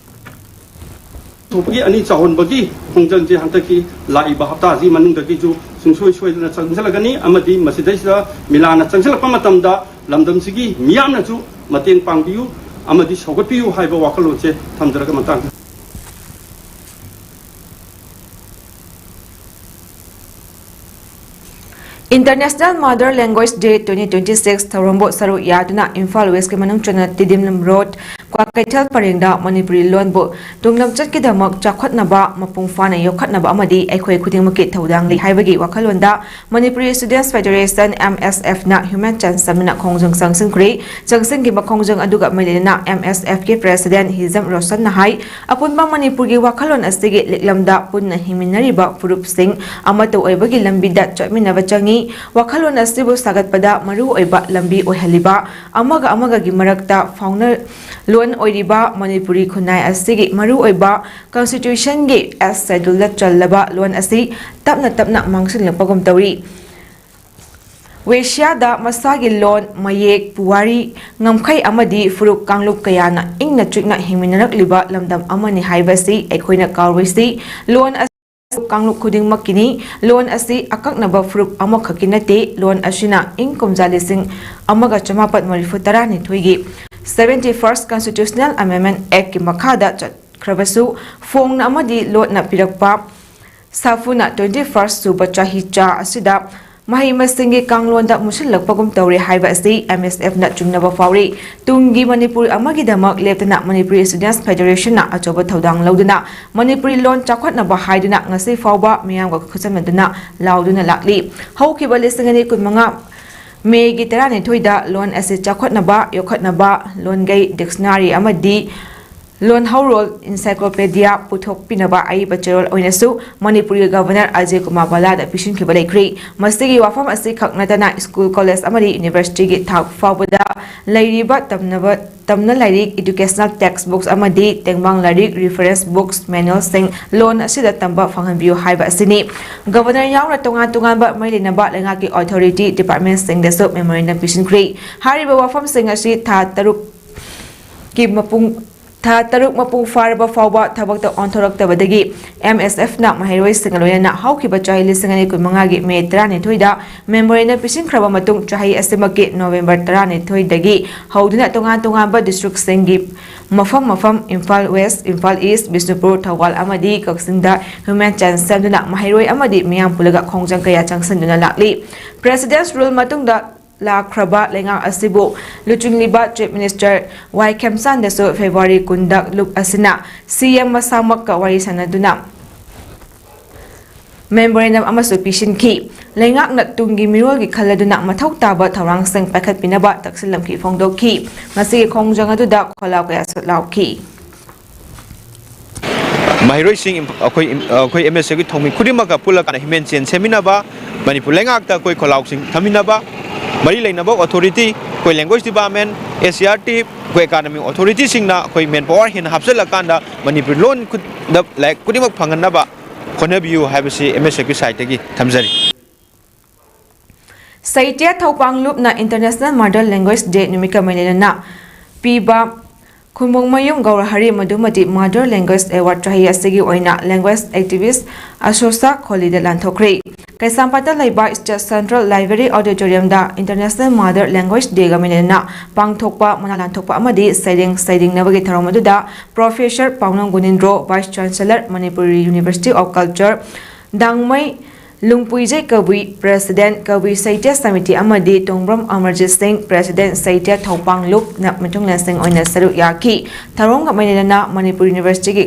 ꯊꯣꯛꯄꯒꯤ ꯑꯅꯤ ꯆꯥꯎꯍꯟꯕꯒꯤ ꯈꯣꯡꯖꯪꯁꯦ ꯍꯟꯗꯛꯀꯤ ꯂꯥꯛꯏꯕ ꯍꯞꯇꯥꯁꯤ ꯃꯅꯨꯡꯗꯒꯤꯁꯨ ꯁꯨꯡꯁꯣꯏ ꯁꯣꯏꯗꯅ ꯆꯪꯁꯤꯜꯂꯒꯅꯤ ꯑꯃꯗꯤ ꯃꯁꯤꯗꯩꯁꯤꯗ ꯃꯤꯂꯥꯟꯅ ꯆꯪꯁꯤꯜꯂꯛꯄ ꯃꯇꯝꯗ ꯂꯝꯗꯝꯁꯤꯒꯤ ꯃꯤꯌꯥꯝꯅꯁꯨ ꯃꯇꯦꯡ ꯄꯥꯡꯕꯤꯌꯨ ꯑꯃꯗꯤ ꯁꯧꯒꯠꯄꯤꯌꯨ ꯍꯥꯏꯕ ꯋꯥꯈꯜꯂꯣꯟꯁꯦ ꯊꯝꯖꯔꯒ ꯃꯇꯥꯡ International Mother Language Day twenty twenty six ꯊꯧꯔꯝꯕꯨ ꯁꯔꯨꯛ ꯌꯥꯗꯨꯅ ꯏꯝꯐꯥꯜ ꯋꯦꯁꯀꯤ ꯃꯅꯨꯡ ꯆꯟꯅ ꯇꯤꯗꯤꯝ ꯔꯣꯗ ꯀ꯭ꯋꯥꯀꯩꯊꯦꯜ ꯄꯔꯦꯡꯗ ꯃꯅꯤꯄꯨꯔꯤ ꯂꯣꯟꯕꯨ ꯇꯨꯡꯂꯝꯆꯠꯀꯤꯗꯃꯛ ꯆꯥꯎꯈꯠꯅꯕ, ꯃꯄꯨꯡ ꯐꯥꯅ ꯌꯣꯛꯈꯠꯅꯕ ꯑꯃꯗꯤ ꯑꯩꯈꯣꯏ ꯈꯨꯗꯤꯡꯃꯛꯀꯤ ꯊꯧꯗꯥꯡ ꯂꯩ ꯍꯥꯏꯕꯒꯤ ꯋꯥꯈꯜꯂꯣꯟꯗ Manipuri Students Federation, M S F, ꯅ ꯍ꯭ꯌꯨꯃꯦꯟ ꯆꯥꯟꯁ ꯆꯥꯃꯤꯟꯅ ꯈꯣꯡꯖꯪ ꯆꯪꯁꯤꯟꯈ꯭ꯔꯦ꯫ ꯆꯪꯁꯤꯟꯈꯤꯕ ꯈꯣꯡꯖꯪ ꯑꯗꯨꯒ ꯃꯔꯤ ꯂꯩꯅꯅ M S F ꯀꯤ President ꯍꯤꯖꯝ ꯔꯣꯁꯟꯅ ꯍꯥꯏ, ꯑꯄꯨꯟꯕ ꯃꯅꯤꯄꯨꯔꯒꯤ ꯋꯥꯈꯜꯂꯣꯟ ꯑꯁꯤꯒꯤ ꯂꯤꯛꯂꯝꯗ ꯄꯨꯟꯅ ꯍꯤꯡꯃꯤꯟꯅꯔꯤꯕ ꯐꯨꯔꯨꯞꯁꯤꯡ ꯑꯃꯠꯇ ꯑꯣꯏꯕꯒꯤ ꯂꯝꯕꯤꯗ ꯆꯠꯃꯤꯟꯅꯕ ꯆꯪꯏ꯫ ꯋꯥꯈꯜꯂꯣꯟ ꯑꯁꯤꯕꯨ ꯁꯥꯒꯠꯄꯗ ꯃꯔꯨ ꯑꯣꯏꯕ ꯂꯝꯕꯤ ꯑꯣꯏꯍꯜꯂꯤꯕ ꯑꯃꯒ ꯑꯃꯒꯒꯤ ꯃꯔꯛꯇ ꯐꯥꯎꯅ-, ꯂꯣꯟ ꯑꯣꯏꯔꯤꯕ ꯃꯅꯤꯄꯨꯔꯤ ꯈꯨꯟꯅꯥꯏ ꯑꯁꯤꯒꯤ ꯃꯔꯨꯑꯣꯏꯕ Constitution ꯒꯤ Eighth Schedule ꯗ ꯆꯜꯂꯕ ꯂꯣꯟ ꯑꯁꯤ ꯇꯞꯅ ꯇꯞꯅ ꯃꯥꯡꯁꯤꯜꯂꯛꯄꯒꯨꯝ ꯇꯧꯔꯤ꯫ ꯋꯦꯁꯤꯌꯥꯗ ꯃꯁꯥꯒꯤ ꯂꯣꯟ, ꯃꯌꯦꯛ, ꯄꯨꯋꯥꯔꯤ, ꯉꯝꯈꯩ ꯑꯃꯗꯤ ꯐꯨꯔꯨꯞ ꯀꯥꯡꯂꯨꯞ ꯀꯌꯥꯅ ꯏꯪꯅ ꯆꯤꯛꯅ ꯍꯤꯡꯃꯤꯟꯅꯔꯛꯂꯤꯕ ꯂꯝꯗꯝ ꯑꯃꯅꯤ ꯍꯥꯏꯕꯁꯤ ꯑꯩꯈꯣꯏꯅ ꯀꯥꯎꯔꯣꯏꯁꯤ꯫ ꯂꯣꯟ ꯀꯥꯡꯂꯨꯞ ꯈꯨꯗꯤꯡꯃꯛꯀꯤꯅꯤ꯫ ꯂꯣꯟ ꯑꯁꯤ ꯑꯀꯛꯅꯕ ꯐꯨꯔꯨꯞ ꯑꯃꯈꯛꯀꯤ ꯅꯠꯇꯦ꯫ ꯂꯣꯟ ꯑꯁꯤꯅ ꯏꯪ ꯀꯨꯝꯖꯥ ꯂꯤꯁꯤꯡ ꯑꯃꯒ ꯆꯃꯥꯄꯟ ꯃꯔꯤꯐꯨ ꯇꯔꯥꯅꯤꯊꯣꯏꯒꯤ Seventy First Constitutional Amendment Act ꯀꯤ ꯃꯈꯥꯗ ꯆꯠꯈ꯭ꯔꯕꯁꯨ, ꯐꯣꯡꯅ ꯑꯃꯗꯤ ꯂꯣꯠꯅ ꯄꯤꯔꯛꯄ ꯁꯥꯐꯨꯅ twenty first ꯁꯨꯕ ꯆꯍꯤꯆꯥ ꯑꯁꯤꯗ ꯃꯍꯩ ꯃꯁꯤꯡꯒꯤ ꯀꯥꯡꯂꯣꯟꯗ ꯃꯨꯠꯁꯤꯜꯂꯛꯄꯒꯨꯝ ꯇꯧꯔꯦ ꯍꯥꯏꯕ ꯑꯁꯤ M S F ꯅ ꯆꯤꯡꯅꯕ ꯐꯥꯎꯔꯤ꯫ ꯇꯨꯡꯒꯤ ꯃꯅꯤꯄꯨꯔ ꯑꯃꯒꯤꯗꯃꯛ ꯂꯦꯞꯇꯅ Manipuri Students Federation ꯅ ꯑꯆꯧꯕ ꯊꯧꯗꯥꯡ ꯂꯧꯗꯨꯅ ꯃꯅꯤꯄꯨꯔꯤ ꯂꯣꯟ ꯆꯥꯎꯈꯠꯅꯕ ꯍꯥꯏꯗꯨꯅ ꯉꯁꯤ ꯐꯥꯎꯕ ꯃꯤꯌꯥꯝꯒ ꯈꯨꯠꯁꯝꯅꯗꯨꯅ ꯂꯥꯎꯗꯨꯅ ꯂꯥꯛꯂꯤ꯫ ꯍꯧꯈꯤꯕ ꯂꯤꯁꯤꯡ ꯑꯅꯤ ꯀꯨꯟꯃꯉꯥ May ꯒꯤ ꯇꯔꯥꯅꯤꯊꯣꯏꯗ ꯂꯣꯟ ꯑꯁꯤ ꯆꯥꯎꯈꯠꯅꯕ, ꯌꯣꯛꯈꯠꯅꯕ, ꯂꯣꯟꯒꯩ, dictionary ꯑꯃꯗꯤ ꯂꯣꯟꯍꯧꯔꯣꯜ encyclopedia ꯄꯨꯊꯣꯛꯄꯤꯅꯕ ꯑꯏꯕ ꯆꯦꯔꯣꯜ ꯑꯣꯏꯅꯁꯨ ꯃꯅꯤꯄꯨꯔꯒꯤ Governor ꯑꯖꯌ ꯀꯨꯃꯥꯔ ꯚꯜꯂꯥꯗ ꯄꯤꯁꯤꯟꯈꯤꯕ ꯂꯩꯈ꯭ꯔꯦ꯫ ꯃꯁꯤꯒꯤ ꯋꯥꯐꯝ ꯑꯁꯤ ꯈꯛ ꯅꯠꯇꯅ school, college ꯑꯃꯗꯤ university ꯒꯤ ꯊꯥꯛ ꯐꯥꯎꯕꯗ ꯂꯩꯔꯤꯕ ꯇꯝꯅꯕ, ꯇꯝꯅ ꯂꯥꯏꯔꯤꯛ, educational text books ꯑꯃꯗꯤ ꯇꯦꯡꯕꯥꯡ ꯂꯥꯏꯔꯤꯛ, reference books, manual ꯁꯤꯡ ꯂꯣꯟ ꯑꯁꯤꯗ ꯇꯝꯕ ꯐꯪꯍꯟꯕꯤꯌꯨ ꯍꯥꯏꯕ ꯑꯁꯤꯅꯤ꯫ Governor ꯌꯥꯎꯅ ꯇꯣꯉꯥꯟ ꯇꯣꯉꯥꯟꯕ ꯃꯔꯤ ꯂꯩꯅꯕ ꯂꯩꯉꯥꯛꯀꯤ authority department ꯁꯤꯡꯗꯁꯨ memorandum ꯄꯤꯁꯤꯟꯈ꯭ꯔꯦ꯫ ꯍꯥꯏꯔꯤꯕ ꯋꯥꯐꯝꯁꯤꯡ ꯑꯁꯤ ꯊꯥ ꯇꯔꯨꯛꯀꯤ ꯃꯄꯨꯡ, ꯊꯥ ꯇꯔꯨꯛ ꯃꯄꯨꯡ ꯐꯥꯔꯕ ꯐꯥꯎꯕ ꯊꯕꯛꯇ ꯑꯣꯟꯊꯣꯔꯛꯇꯕꯗꯒꯤ M S F ꯅ ꯃꯍꯩꯔꯣꯏꯁꯤꯡꯒ ꯂꯣꯏꯅꯅ ꯍꯧꯈꯤꯕ ꯆꯍꯤ ꯂꯤꯁꯤꯡ ꯑꯅꯤ ꯀꯨꯟꯃꯉꯥꯒꯤ May ꯇꯔꯥꯅꯤꯊꯣꯏꯗ memorandum ꯄꯤꯁꯤꯟꯈ꯭ꯔꯕ ꯃꯇꯨꯡ, ꯆꯍꯤ ꯑꯁꯤꯃꯛꯀꯤ November ꯇꯔꯥꯅꯤꯊꯣꯏꯗꯒꯤ ꯍꯧꯗꯨꯅ ꯇꯣꯉꯥꯟ ꯇꯣꯉꯥꯟꯕ district ꯁꯤꯡꯒꯤ ꯃꯐꯝ ꯃꯐꯝ, ꯏꯝꯐꯥꯜ West, ꯏꯝꯐꯥꯜ East, ꯕꯤꯁꯅꯨꯄꯨꯔ, ꯊꯧꯕꯥꯜ ꯑꯃꯗꯤ ꯀꯛꯆꯤꯡꯗ ꯍ꯭ꯌꯨꯃꯦꯟ ꯆꯥꯟꯁ ꯁꯦꯝꯗꯨꯅ ꯃꯍꯩꯔꯣꯏ ꯑꯃꯗꯤ ꯃꯤꯌꯥꯝ ꯄꯨꯜꯂꯒ ꯈꯣꯡꯖꯪ ꯀꯌꯥ ꯆꯪꯁꯤꯟꯗꯨꯅ ꯂꯥꯛꯂꯤ꯫ President's Rule ꯃꯇꯨꯡꯗ ꯂꯥꯛꯈ꯭ꯔꯕ ꯂꯩꯉꯥꯛ ꯑꯁꯤꯕꯨ ꯂꯨꯆꯤꯡꯂꯤꯕ Chief Minister ꯋꯥꯏ ꯈꯦꯝꯆꯥꯟꯗꯁꯨ February ꯀꯨꯟꯗ ꯂꯨꯞ ꯑꯁꯤꯅ C M ꯃꯁꯥꯃꯛꯀ ꯋꯥꯔꯤ ꯁꯥꯟꯅꯗꯨꯅ memorandum ꯑꯃꯁꯨ ꯄꯤꯁꯤꯟꯈꯤ꯫ ꯂꯩꯉꯥꯛꯅ ꯇꯨꯡꯒꯤ ꯃꯤꯔꯣꯜꯒꯤ ꯈꯜꯂꯗꯨꯅ ꯃꯊꯧ ꯇꯥꯕ ꯊꯧꯔꯥꯡꯁꯤꯡ ꯄꯥꯏꯈꯠꯄꯤꯅꯕ ꯇꯛꯁꯤꯜꯂꯝꯈꯤ ꯐꯣꯡꯗꯣꯛꯈꯤ꯫ ꯃꯁꯤꯒꯤ ꯈꯣꯡꯖꯪ ꯑꯗꯨꯗ ꯈꯣꯜꯂꯥꯎ ꯀꯌꯥꯁꯨ ꯂꯥꯎꯈꯤ꯫ ꯃꯍꯩꯔꯣꯏꯁꯤꯡ, ꯑꯩꯈꯣꯏ ꯑꯩꯈꯣꯏ M S F ꯀꯤ ꯊꯧꯃꯤ ꯈꯨꯗꯤꯡꯃꯛꯀ ꯄꯨꯜꯂꯀꯥꯟꯗ ꯍꯤꯃꯦꯟ ꯆꯦꯟ ꯁꯦꯝꯃꯤꯟꯅꯕ, ꯃꯅꯤꯄꯨꯔ ꯂꯩꯉꯥꯛꯇ ꯑꯩꯈꯣꯏ ꯈꯣꯜꯂꯥꯎꯁꯤꯡ ꯊꯝꯃꯤꯟꯅꯕ, ꯃꯔꯤ ꯂꯩꯅꯕ authority, ꯑꯩꯈꯣꯏ language department, S C E R T, ꯑꯩꯈꯣꯏ academic authority ꯁꯤꯡꯅ ꯑꯩꯈꯣꯏ manpower ꯍꯦꯟꯅ ꯍꯥꯞꯆꯤꯜꯂꯀꯥꯟꯗ ꯃꯅꯤꯄꯨꯔꯤ ꯂꯣꯟ ꯈꯨꯠ-, ꯗ ꯂꯥꯏꯔꯤꯛ ꯈꯨꯗꯤꯡꯃꯛ ꯐꯪꯍꯟꯅꯕ ꯍꯣꯠꯅꯕꯤꯌꯨ ꯍꯥꯏꯕꯁꯤ M S F ꯀꯤ side ꯇꯒꯤ ꯊꯝꯖꯔꯤ꯫ ꯁꯥꯍꯤꯇ꯭ꯌ ꯊꯧꯄꯥꯡ ꯂꯨꯞꯅ International Mother Language Day ꯅꯨꯃꯤꯠꯀ ꯃꯔꯤ ꯂꯩꯅꯅ ꯄꯤꯕ ꯈꯨꯝꯕꯣꯡꯃꯌꯨꯝ ꯒꯧꯔꯍꯔꯤ ꯃꯗꯨꯃꯇꯤ Mother Language Award ꯆꯍꯤ ꯑꯁꯤꯒꯤ ꯑꯣꯏꯅ language activist ꯑꯁꯣꯁꯥ ꯈꯣꯂꯤꯗ ꯂꯥꯟꯊꯣꯛꯈ꯭ꯔꯦ꯫ ꯀꯩꯁꯥꯝꯄꯥꯠꯇ ꯂꯩꯕ State Central Library Auditorium ꯗ International Mother Language Day ꯒ ꯃꯔꯤ ꯂꯩꯅꯅ ꯄꯥꯡꯊꯣꯛꯄ ꯃꯅꯥ ꯂꯥꯟꯊꯣꯛꯄ ꯑꯃꯗꯤ ꯁꯩꯔꯦꯡ ꯁꯩꯔꯦꯡꯅꯕꯒꯤ ꯊꯧꯔꯝ ꯑꯗꯨꯗ Professor ꯄꯥꯎꯅꯝ ꯒꯨꯅꯤꯟꯗ꯭ꯔꯣ, Vice Chancellor, Manipuri University of Culture, ꯗꯥꯡꯃꯩ ꯂꯨꯡꯄꯨꯏꯖꯩ Kabui, President, ꯀꯕꯨꯏ ꯁꯥꯍꯤꯇ꯭ꯌ ꯁꯃꯤꯇꯤ ꯑꯃꯗꯤ ꯇꯣꯡꯕ꯭ꯔꯝ ꯑꯃꯔꯖꯤꯠ ꯁꯤꯡ, President, ꯁꯥꯍꯤꯇ꯭ꯌ ꯊꯧꯄꯥꯡ ꯂꯨꯞꯅ ꯃꯤꯊꯨꯡꯂꯦꯟꯁꯤꯡ ꯑꯣꯏꯅ ꯁꯔꯨꯛ ꯌꯥꯈꯤ꯫ ꯊꯧꯔꯝꯒ ꯃꯔꯤ ꯂꯩꯅꯅ ꯃꯅꯤꯄꯨꯔ University ꯒꯤ,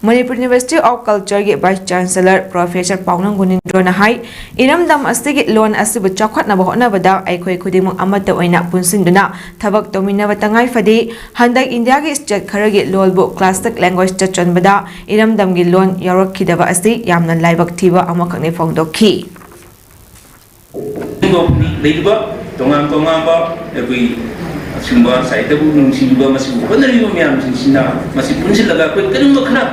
Manipur University of Culture ꯒꯤ Vice Chancellor Professor ꯄꯥꯎꯅꯝ ꯒꯨꯅꯤꯟꯗ꯭ꯔꯣꯅ ꯍꯥꯏ, ꯏꯔꯝꯗꯝ ꯑꯁꯤꯒꯤ ꯂꯣꯟ ꯑꯁꯤꯕꯨ ꯆꯥꯎꯈꯠꯅꯕ ꯍꯣꯠꯅꯕꯗ ꯑꯩꯈꯣꯏ ꯈꯨꯗꯤꯡꯃꯛ ꯑꯃꯠꯇ ꯑꯣꯏꯅ ꯄꯨꯟꯁꯤꯟꯗꯨꯅ ꯊꯕꯛ ꯇꯧꯃꯤꯟꯅꯕ ꯇꯉꯥꯏ ꯐꯗꯦ꯫ ꯍꯟꯗꯛ ꯏꯟꯗꯤꯌꯥꯒꯤ state ꯈꯔꯒꯤ ꯂꯣꯜꯕꯨ classic language ꯇ ꯆꯟꯕꯗ ꯏꯔꯝꯗꯝꯒꯤ ꯂꯣꯟ ꯌꯥꯎꯔꯛꯈꯤꯗꯕ ꯑꯁꯤ ꯌꯥꯝꯅ ꯂꯥꯏꯕꯛ ꯊꯤꯕ ꯑꯃꯈꯛꯅꯤ ꯐꯣꯡꯗꯣꯛꯈꯤ꯫ ꯂꯩꯔꯤꯕ ꯇꯣꯉꯥꯟ ꯇꯣꯉꯥꯟꯕ ꯑꯩꯈꯣꯏ ꯑꯁꯤꯒꯨꯝꯕ ꯁꯥꯍꯤꯇ꯭ꯌꯕꯨ ꯅꯨꯡꯁꯤꯕꯤꯕ, ꯃꯁꯤꯕꯨ ꯍꯣꯠꯅꯔꯤꯕ ꯃꯌꯥꯝꯁꯤꯡꯁꯤꯅ ꯃꯁꯤ ꯄꯨꯟꯁꯤꯜꯂꯒ ꯑꯩꯈꯣꯏ ꯀꯔꯤꯒꯨꯝꯕ ꯈꯔ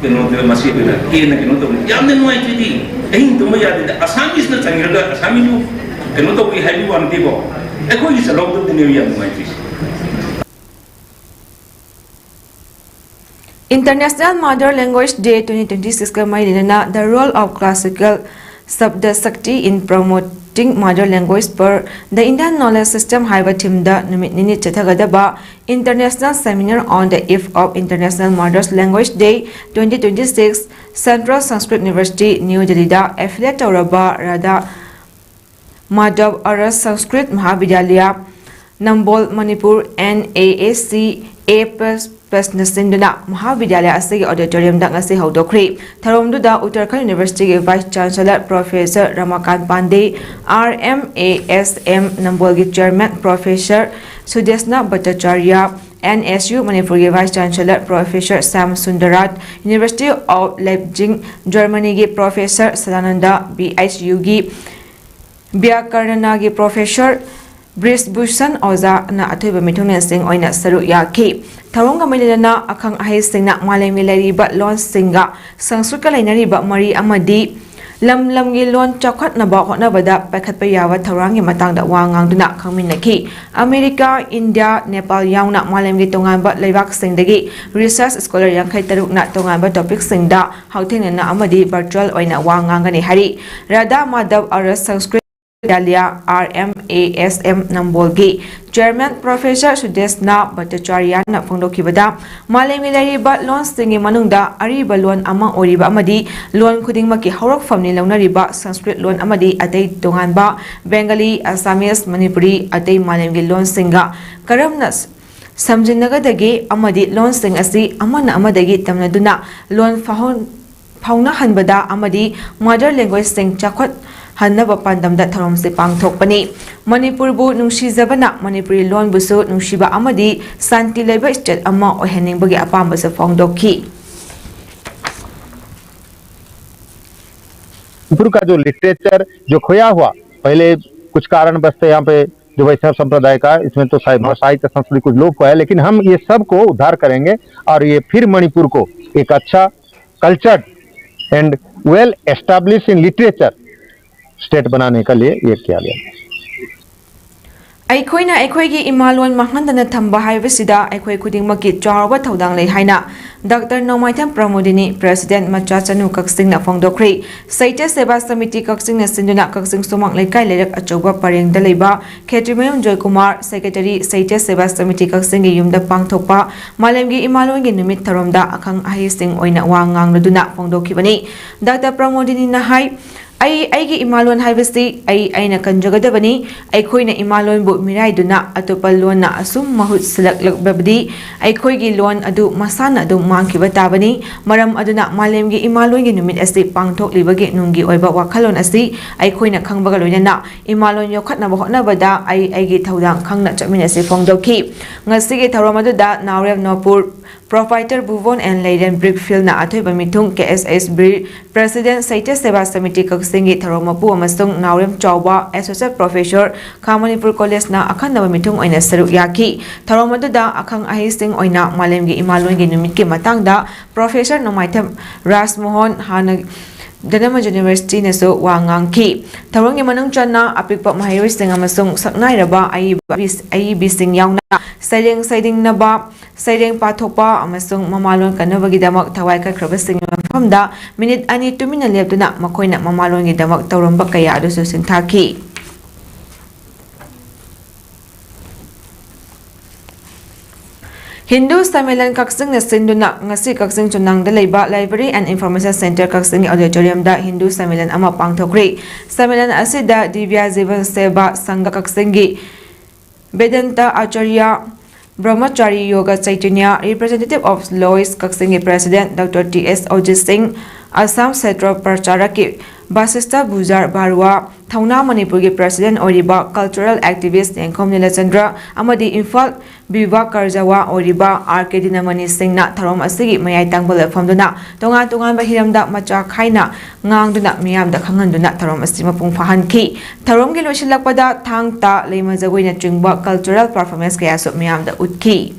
ꯀꯩꯅꯣꯗ ꯃꯁꯤ ꯑꯩꯈꯣꯏꯅ ꯍꯦꯟꯅ ꯀꯩꯅꯣ ꯇꯧꯕ ꯌꯥꯝꯅ ꯅꯨꯡꯉꯥꯏꯇ꯭ꯔꯤꯗꯤ꯫ ꯑꯍꯤꯡ ꯇꯨꯝꯕ ꯌꯥꯗꯦꯗ꯫ ꯑꯁꯥꯃꯤꯁꯅ ꯆꯪꯈ꯭ꯔꯒ ꯑꯁꯥꯃꯤꯁꯕꯨ ꯀꯩꯅꯣ ꯇꯧꯏ ꯍꯥꯏꯕꯒꯤ ꯋꯥ ꯅꯠꯇꯦꯀꯣ, ꯑꯩꯈꯣꯏꯒꯤ ꯆꯠꯍꯧꯗꯕꯗꯨꯅꯦꯕ ꯌꯥꯝ ꯅꯨꯡꯉꯥꯏꯇ꯭ꯔꯤꯁꯦ꯫ International Mother Language Day twenty twenty-six ꯀ ꯃꯔꯤ ꯂꯩꯅꯅ The Role of Classical Shabda Shakti in Promoting Mother Language per The Indian Knowledge System ꯍꯥꯏꯕ theme ꯗ ꯅꯨꯃꯤꯠ ꯅꯤꯅꯤ ꯆꯠꯊꯒꯗꯕ International Seminar on the Eve of International Mother's Language Day twenty twenty-six Central Sanskrit University, New Delhi the affiliate ꯇꯧꯔꯕ ꯔꯥꯙꯥ ꯃꯥꯙꯕ ꯑꯔꯁ ꯁꯪꯁꯀ꯭ꯔꯤꯠ ꯃꯍꯥꯕꯤꯗ꯭ꯌꯥꯂꯌ, ꯅꯝꯕꯣꯜ, Manipur, NAAC A plus plus ꯅ ꯁꯤꯟꯗꯨꯅ ꯃꯍꯥꯕꯤꯗ꯭ꯌꯥꯂꯌ ꯑꯁꯤꯒꯤ auditorium ꯗ ꯉꯁꯤ ꯍꯧꯗꯣꯛꯈ꯭ꯔꯤ꯫ ꯊꯧꯔꯝꯗꯨꯗ ꯎꯠꯇꯔꯈꯟꯗ University ꯒꯤ Vice Chancellor Professor ꯔꯃꯥꯀꯥꯟꯇ ꯄꯥꯟꯗꯦ, RMASM ꯅꯝꯕꯣꯜꯒꯤ Chairman Professor ꯁꯨꯗꯦꯁꯅꯥ ꯚꯠꯇꯥꯆꯥꯔꯌ, NSU ꯃꯅꯤꯄꯨꯔꯒꯤ Vice Chancellor Professor Shyam Sundar Raj, University of Leipzig, Germany ꯒꯤ Professor Sadananda, BHU ꯒꯤ ꯕ꯭ꯌꯥꯀꯔꯅꯥꯒꯤ Professor ꯕ꯭ꯔꯤꯖ ꯚꯨꯁꯟ ꯑꯣꯖꯥꯅ ꯑꯊꯣꯏꯕ ꯃꯤꯊꯨꯡꯂꯦꯟꯁꯤꯡ ꯑꯣꯏꯅ ꯁꯔꯨꯛ ꯌꯥꯈꯤ꯫ ꯊꯧꯔꯝꯒ ꯃꯔꯤ ꯂꯩꯅꯅ ꯑꯈꯪ ꯑꯍꯩꯁꯤꯡꯅ ꯃꯥꯂꯦꯝꯒꯤ ꯂꯩꯔꯤꯕ ꯂꯣꯟꯁꯤꯡꯒ ꯁꯪꯁꯀ꯭ꯔꯤꯠꯀ ꯂꯩꯅꯔꯤꯕ ꯃꯔꯤ ꯑꯃꯗꯤ ꯂꯝ ꯂꯝꯒꯤ ꯂꯣꯟ ꯆꯥꯎꯈꯠꯅꯕ ꯍꯣꯠꯅꯕꯗ ꯄꯥꯏꯈꯠꯄ ꯌꯥꯕ ꯊꯧꯔꯥꯡꯒꯤ ꯃꯇꯥꯡꯗ ꯋꯥ ꯉꯥꯡꯗꯨꯅ ꯈꯪꯃꯤꯟꯅꯈꯤ꯫ ꯑꯃꯦꯔꯤꯀꯥ, ꯏꯟꯗꯤꯌꯥ, ꯅꯦꯄꯥꯜ ꯌꯥꯎꯅ ꯃꯥꯂꯦꯝꯒꯤ ꯇꯣꯉꯥꯟꯕ ꯂꯩꯕꯥꯛꯁꯤꯡꯗꯒꯤ research scholar ꯌꯥꯡꯈꯩ ꯇꯔꯨꯛꯅ ꯇꯣꯉꯥꯟꯕ topic ꯁꯤꯡꯗ ꯍꯛꯊꯦꯡꯅꯅ ꯑꯃꯗꯤ virtual ꯑꯣꯏꯅ ꯋꯥ ꯉꯥꯡꯒꯅꯤ ꯍꯥꯏꯔꯤ꯫ Radha Madhab ꯑꯔꯁ Sanskrit Mahavidyalaya, RMASM ꯅꯝꯕꯣꯜꯒꯤ Chairman Professor ꯁꯨꯗꯦꯁꯅꯥ ꯚꯠꯇꯥꯆꯥꯔꯌꯅ ꯐꯣꯡꯗꯣꯛꯈꯤꯕꯗ, ꯃꯥꯂꯦꯝꯒꯤ ꯂꯩꯔꯤꯕ ꯂꯣꯟꯁꯤꯡꯒꯤ ꯃꯅꯨꯡꯗ ꯑꯔꯤꯕ ꯂꯣꯟ ꯑꯃ ꯑꯣꯏꯔꯤꯕ ꯑꯃꯗꯤ ꯂꯣꯟ ꯈꯨꯗꯤꯡꯃꯛꯀꯤ ꯍꯧꯔꯛꯐꯝꯅꯤ ꯂꯧꯅꯔꯤꯕ ꯁꯪꯁꯀ꯭ꯔꯤꯠ ꯂꯣꯟ ꯑꯃꯗꯤ ꯑꯇꯩ ꯇꯣꯉꯥꯟꯕ ꯕꯦꯡꯒꯂꯤ, ꯑꯁꯥꯃꯤꯁ, ꯃꯅꯤꯄꯨꯔꯤ, ꯑꯇꯩ ꯃꯥꯂꯦꯝꯒꯤ ꯂꯣꯟꯁꯤꯡꯒ ꯀꯔꯝꯅ ꯁꯝꯖꯤꯟꯅꯒꯗꯒꯦ ꯑꯃꯗꯤ ꯂꯣꯟꯁꯤꯡ ꯑꯁꯤ ꯑꯃꯅ ꯑꯃꯗꯒꯤ ꯇꯝꯅꯗꯨꯅ ꯂꯣꯟ ꯐꯥꯎꯍꯟ-, ꯐꯥꯎꯅꯍꯟꯕꯗ ꯑꯃꯗꯤ mother language ꯁꯤꯡ ꯆꯥꯎꯈꯠꯍꯟꯅꯕ ꯄꯥꯟꯗꯝꯗ ꯊꯧꯔꯝꯁꯤ ꯄꯥꯡꯊꯣꯛꯄꯅꯤ꯫ ꯃꯅꯤꯄꯨꯔꯕꯨ ꯅꯨꯡꯁꯤꯖꯕꯅ ꯃꯅꯤꯄꯨꯔꯤ ꯂꯣꯟꯕꯨꯁꯨ ꯅꯨꯡꯁꯤꯕ ꯑꯃꯗꯤ ꯁꯥꯟꯇꯤ ꯂꯩꯕ state ꯑꯃ ꯑꯣꯏꯍꯟꯅꯤꯡꯕꯒꯤ ꯑꯄꯥꯝꯕꯁꯨ ꯐꯣꯡꯗꯣꯛꯈꯤ꯫ मणिपुर का जो लिटरेचर जो खोया हुआ, पहले कुछ कारणवश से यहाँ पे जो वैष्णव संप्रदाय का, इसमें तो शायद भाषाई का संस्कृति कुछ लोप हुआ है, लेकिन हम ये सब को उद्धार करेंगे और ये फिर मणिपुर को एक अच्छा cultured and well establish in literature state बनाने के लिए ये किया गया। ꯑꯩꯈꯣꯏꯅ ꯑꯩꯈꯣꯏꯒꯤ ꯏꯃꯥ ꯂꯣꯟ ꯃꯥꯡꯍꯟꯗꯅ ꯊꯝꯕ ꯍꯥꯏꯕꯁꯤꯗ ꯑꯩꯈꯣꯏ ꯈꯨꯗꯤꯡꯃꯛꯀꯤ ꯆꯥꯎꯔꯕ ꯊꯧꯗꯥꯡ ꯂꯩ ꯍꯥꯏꯅ ꯗꯥꯛꯇꯔ ꯅꯣꯡꯃꯥꯏꯊꯦꯝ ꯄ꯭ꯔꯃꯣꯗꯤꯅꯤ, President ꯃꯆꯥ ꯆꯅꯨ ꯀꯛꯆꯤꯡꯅ ꯐꯣꯡꯗꯣꯛꯈ꯭ꯔꯦ꯫ ꯁꯥꯍꯤꯇ꯭ꯌ ꯁꯦꯕꯥ ꯁꯃꯤꯇꯤ ꯀꯛꯆꯤꯡꯅ ꯁꯤꯟꯗꯨꯅ ꯀꯛꯆꯤꯡ ꯁꯨꯃꯥꯡ ꯂꯩꯀꯥꯏ ꯂꯩꯔꯛ ꯑꯆꯧꯕ ꯄꯔꯦꯡꯗ ꯂꯩꯕ ꯈꯦꯇ꯭ꯔꯤꯃꯌꯨꯝ ꯖꯣꯏꯀꯨꯃꯥꯔ, Secretary, ꯁꯥꯍꯤꯇ꯭ꯌ ꯁꯦꯕꯥ ꯁꯃꯤꯇꯤ ꯀꯛꯆꯤꯡꯒꯤ ꯌꯨꯝꯗ ꯄꯥꯡꯊꯣꯛꯄ ꯃꯥꯂꯦꯝꯒꯤ ꯏꯃꯥꯂꯣꯟꯒꯤ ꯅꯨꯃꯤꯠ ꯊꯧꯔꯝꯗ ꯑꯈꯪ ꯑꯍꯩꯁꯤꯡ ꯑꯣꯏꯅ ꯋꯥ ꯉꯥꯡꯂꯗꯨꯅ ꯐꯣꯡꯗꯣꯛꯈꯤꯕꯅꯤ꯫ ꯗꯥꯛꯇꯔ ꯄ꯭ꯔꯃꯣꯗꯤꯅꯤꯅ ꯍꯥꯏ, ꯑꯩ ꯑꯩꯒꯤ ꯏꯃꯥꯂꯣꯟ ꯍꯥꯏꯕꯁꯤ ꯑꯩ ꯑꯩꯅ ꯀꯟꯖꯒꯗꯕꯅꯤ꯫ ꯑꯩꯈꯣꯏꯅ ꯏꯃꯥꯂꯣꯟꯕꯨ ꯃꯤꯔꯥꯏꯗꯨꯅ ꯑꯇꯣꯞꯄ ꯂꯣꯟꯅ ꯑꯁꯨꯝ ꯃꯍꯨꯠ ꯁꯤꯜꯂꯛꯂꯕꯗꯤ ꯑꯩꯈꯣꯏꯒꯤ ꯂꯣꯟ ꯑꯗꯨ ꯃꯁꯥꯅ ꯑꯗꯨꯝ ꯃꯥꯡꯈꯤꯕ ꯇꯥꯕꯅꯤ꯫ ꯃꯔꯝ ꯑꯗꯨꯅ ꯃꯥꯂꯦꯝꯒꯤ ꯏꯃꯥꯂꯣꯟꯒꯤ ꯅꯨꯃꯤꯠ ꯑꯁꯤ ꯄꯥꯡꯊꯣꯛꯂꯤꯕꯒꯤ ꯅꯨꯡꯒꯤ ꯑꯣꯏꯕ ꯋꯥꯈꯜꯂꯣꯟ ꯑꯁꯤ ꯑꯩꯈꯣꯏꯅ ꯈꯪꯕꯒ ꯂꯣꯏꯅꯅ ꯏꯃꯥꯂꯣꯟ ꯌꯣꯛꯈꯠꯅꯕ ꯍꯣꯠꯅꯕꯗ ꯑꯩ ꯑꯩꯒꯤ ꯊꯧꯗꯥꯡ ꯈꯪꯅ ꯆꯠꯃꯤꯟꯅꯁꯤ ꯐꯣꯡꯗꯣꯛꯈꯤ꯫ ꯉꯁꯤꯒꯤ ꯊꯧꯔꯝ ꯑꯗꯨꯗ ꯅꯥꯎꯔꯦꯝ ꯅꯣꯄꯨꯔ Proprietor Bhuvon N Leiren Brickfield ꯅ ꯑꯊꯣꯏꯕ ꯃꯤꯊꯨꯡ, K S H B President ꯁꯥꯍꯤꯇ꯭ꯌ ꯁꯦꯕꯥ ꯁꯃꯤꯇꯤ ꯀꯛꯆꯤꯡꯒꯤ ꯊꯧꯔꯝ ꯃꯄꯨ ꯑꯃꯁꯨꯡ ꯅꯥꯎꯔꯦꯝ ꯆꯥꯎꯕ Associate Professor ꯈꯥ ꯃꯅꯤꯄꯨꯔ College ꯅ ꯑꯈꯟꯅꯕ ꯃꯤꯊꯨꯡ ꯑꯣꯏꯅ ꯁꯔꯨꯛ ꯌꯥꯈꯤ꯫ ꯊꯧꯔꯝ ꯑꯗꯨꯗ ꯑꯈꯪ ꯑꯍꯩꯁꯤꯡ ꯑꯣꯏꯅ ꯃꯥꯂꯦꯝꯒꯤ ꯏꯃꯥꯂꯣꯟꯒꯤ ꯅꯨꯃꯤꯠꯀꯤ ꯃꯇꯥꯡꯗ Professor ꯅꯣꯡꯃꯥꯏꯊꯦꯝ ꯔꯥꯖꯃꯣꯍꯟ ꯍꯥꯟꯅ ꯙꯅꯃ University ꯅꯁꯨ ꯋꯥ ꯉꯥꯡꯈꯤ꯫ ꯊꯧꯔꯝꯒꯤ ꯃꯅꯨꯡ ꯆꯟꯅ ꯑꯄꯤꯛꯄ ꯃꯍꯩꯔꯣꯏꯁꯤꯡ ꯑꯃꯁꯨꯡ ꯁꯛꯅꯥꯏꯔꯕ ꯑꯏꯕ, ꯑꯏꯕꯤꯁꯤꯡ ꯌꯥꯎꯅ ꯁꯩꯔꯦꯡ ꯁꯩꯗꯤꯡꯅꯕ, ꯁꯩꯔꯦꯡ ꯄꯥꯊꯣꯛꯄ ꯑꯃꯁꯨꯡ ꯃꯃꯥꯂꯣꯟ ꯀꯟꯅꯕꯒꯤꯗꯃꯛ ꯊꯋꯥꯏ ꯀꯠꯈ꯭ꯔꯕꯁꯤꯡꯒꯤ ꯃꯐꯝꯗ ꯃꯤꯅꯤꯠ ꯑꯅꯤ ꯇꯨꯃꯤꯟꯅ ꯂꯦꯞꯇꯨꯅ ꯃꯈꯣꯏꯅ ꯃꯃꯥꯂꯣꯟꯒꯤꯗꯃꯛ ꯇꯧꯔꯝꯕ ꯀꯌꯥ ꯑꯗꯨꯁꯨ ꯁꯤꯡꯊꯥꯈꯤ꯫ ꯍꯤꯟꯗꯨ ꯁꯝꯃꯦꯂꯟ ꯀꯛꯆꯤꯡꯅ ꯁꯤꯟꯗꯨꯅ ꯉꯁꯤ ꯀꯛꯆꯤꯡ ꯆꯨꯝꯅꯥꯡꯗ ꯂꯩꯕ Library and Information Centre ꯀꯛꯆꯤꯡꯒꯤ auditorium ꯗ ꯍꯤꯟꯗꯨ ꯁꯝꯃꯦꯂꯟ ꯑꯃ ꯄꯥꯡꯊꯣꯛꯈ꯭ꯔꯤ꯫ ꯁꯝꯃꯦꯂꯟ ꯑꯁꯤꯗ ꯗꯤꯕ꯭ꯌꯥ ꯖꯤꯕꯟ ꯁꯦꯕꯥ ꯁꯪꯘ ꯀꯛꯆꯤꯡꯒꯤ ꯕꯦꯗꯟꯇ ꯑꯆꯥꯔꯌ, ꯕ꯭ꯔꯍꯃꯆꯥꯔꯤ ꯌꯣꯒ ꯆꯩꯇꯟꯌ, Representative of Lois ꯀꯛꯆꯤꯡꯒꯤ President Doctor T S ꯑꯣꯖꯤꯠ ꯁꯤꯡ, ꯑꯁꯥꯝ ꯁꯦꯇ꯭ꯔ ꯄ꯭ꯔꯆꯥꯔꯛꯀꯤ ꯕꯥꯁꯤꯁꯇ ꯕꯨꯖꯥꯔ ꯕꯥꯔꯨꯋꯥ, ꯊꯧꯅꯥ ꯃꯅꯤꯄꯨꯔꯒꯤ President ꯑꯣꯏꯔꯤꯕ Cultural Activist ꯌꯦꯡꯈꯣꯝ ꯅꯤꯂꯆꯟꯗ꯭ꯔ ꯑꯃꯗꯤ ꯏꯝꯐꯥꯜ ꯕꯤꯚꯥ ꯀꯔꯖꯥꯋꯥ ꯑꯣꯏꯔꯤꯕ ꯑꯥꯔ ꯀꯦ ꯗꯤꯅꯃꯅꯤ ꯁꯤꯡꯅ ꯊꯧꯔꯝ ꯑꯁꯤꯒꯤ ꯃꯌꯥꯏ ꯇꯥꯡꯕꯜꯗ ꯐꯝꯗꯨꯅ ꯇꯣꯉꯥꯟ ꯇꯣꯉꯥꯟꯕ ꯍꯤꯔꯝꯗ ꯃꯆꯥ ꯈꯥꯏꯅ ꯉꯥꯡꯗꯨꯅ ꯃꯤꯌꯥꯝꯗ ꯈꯪꯍꯟꯗꯨꯅ ꯊꯧꯔꯝ ꯑꯁꯤ ꯃꯄꯨꯡ ꯐꯥꯍꯟꯈꯤ꯫ ꯊꯧꯔꯝꯒꯤ ꯂꯣꯏꯁꯤꯜꯂꯛꯄꯗ ꯊꯥꯡ ꯇꯥ, ꯂꯩꯃ ꯖꯒꯣꯏꯅꯆꯤꯡꯕ cultural performance ꯀꯌꯥꯁꯨ ꯃꯤꯌꯥꯝꯗ ꯎꯠꯈꯤ꯫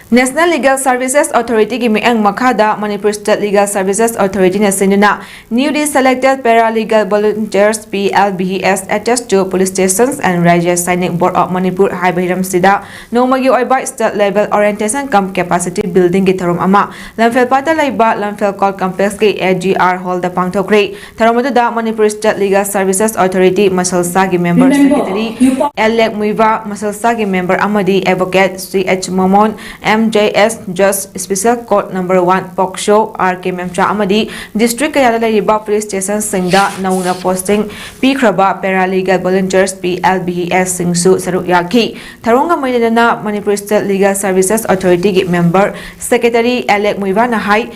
National Legal Services Authority ꯒꯤ ꯃꯤꯠꯌꯦꯡ ꯃꯈꯥꯗ Manipur State Legal Services Authority ꯅ ꯁꯤꯟꯗꯨꯅ newly selected paralegal volunteers P L B Es attached to police stations and Rajya Sainik Board of Manipur ꯍꯥꯏꯕ ꯍꯤꯔꯝꯁꯤꯗ ꯅꯣꯡꯃꯒꯤ ꯑꯣꯏꯕ state level orientation cum capacity building ꯒꯤ ꯊꯧꯔꯝ ꯑꯃ ꯂꯝꯐꯦꯜꯄꯥꯠꯇ ꯂꯩꯕ ꯂꯝꯐꯦꯜ court complex ꯀꯤ A G R hall ꯗ ꯄꯥꯡꯊꯣꯛꯈ꯭ꯔꯦ꯫ ꯊꯧꯔꯝ ꯑꯗꯨꯗ Manipur State Legal Services Authority ꯃꯁꯜꯁꯥꯒꯤ member secretary ꯑꯦꯂꯦꯛ ꯃꯨꯏꯕꯥ, ꯃꯁꯜꯁꯥꯒꯤ member ꯑꯃꯗꯤ advocate C H ꯃꯣꯃꯣꯟ, M J S Judge Special Court Number One POCSO R K ꯃꯦꯝꯆꯥ ꯑꯃꯗꯤ district ꯀꯌꯥꯗ ꯂꯩꯔꯤꯕ police station ꯁꯤꯡꯗ ꯅꯧꯅ posting ꯄꯤꯈ꯭ꯔꯕ paralegal volunteers P L B Es ꯁꯤꯡꯁꯨ ꯁꯔꯨꯛ ꯌꯥꯈꯤ꯫ ꯊꯧꯔꯝꯒ ꯃꯔꯤ ꯂꯩꯅꯅ Manipur State Legal Services Authority ꯒꯤ member secretary ꯑꯦꯂꯦꯛ ꯃꯨꯏꯕꯥꯅ ꯍꯥꯏ,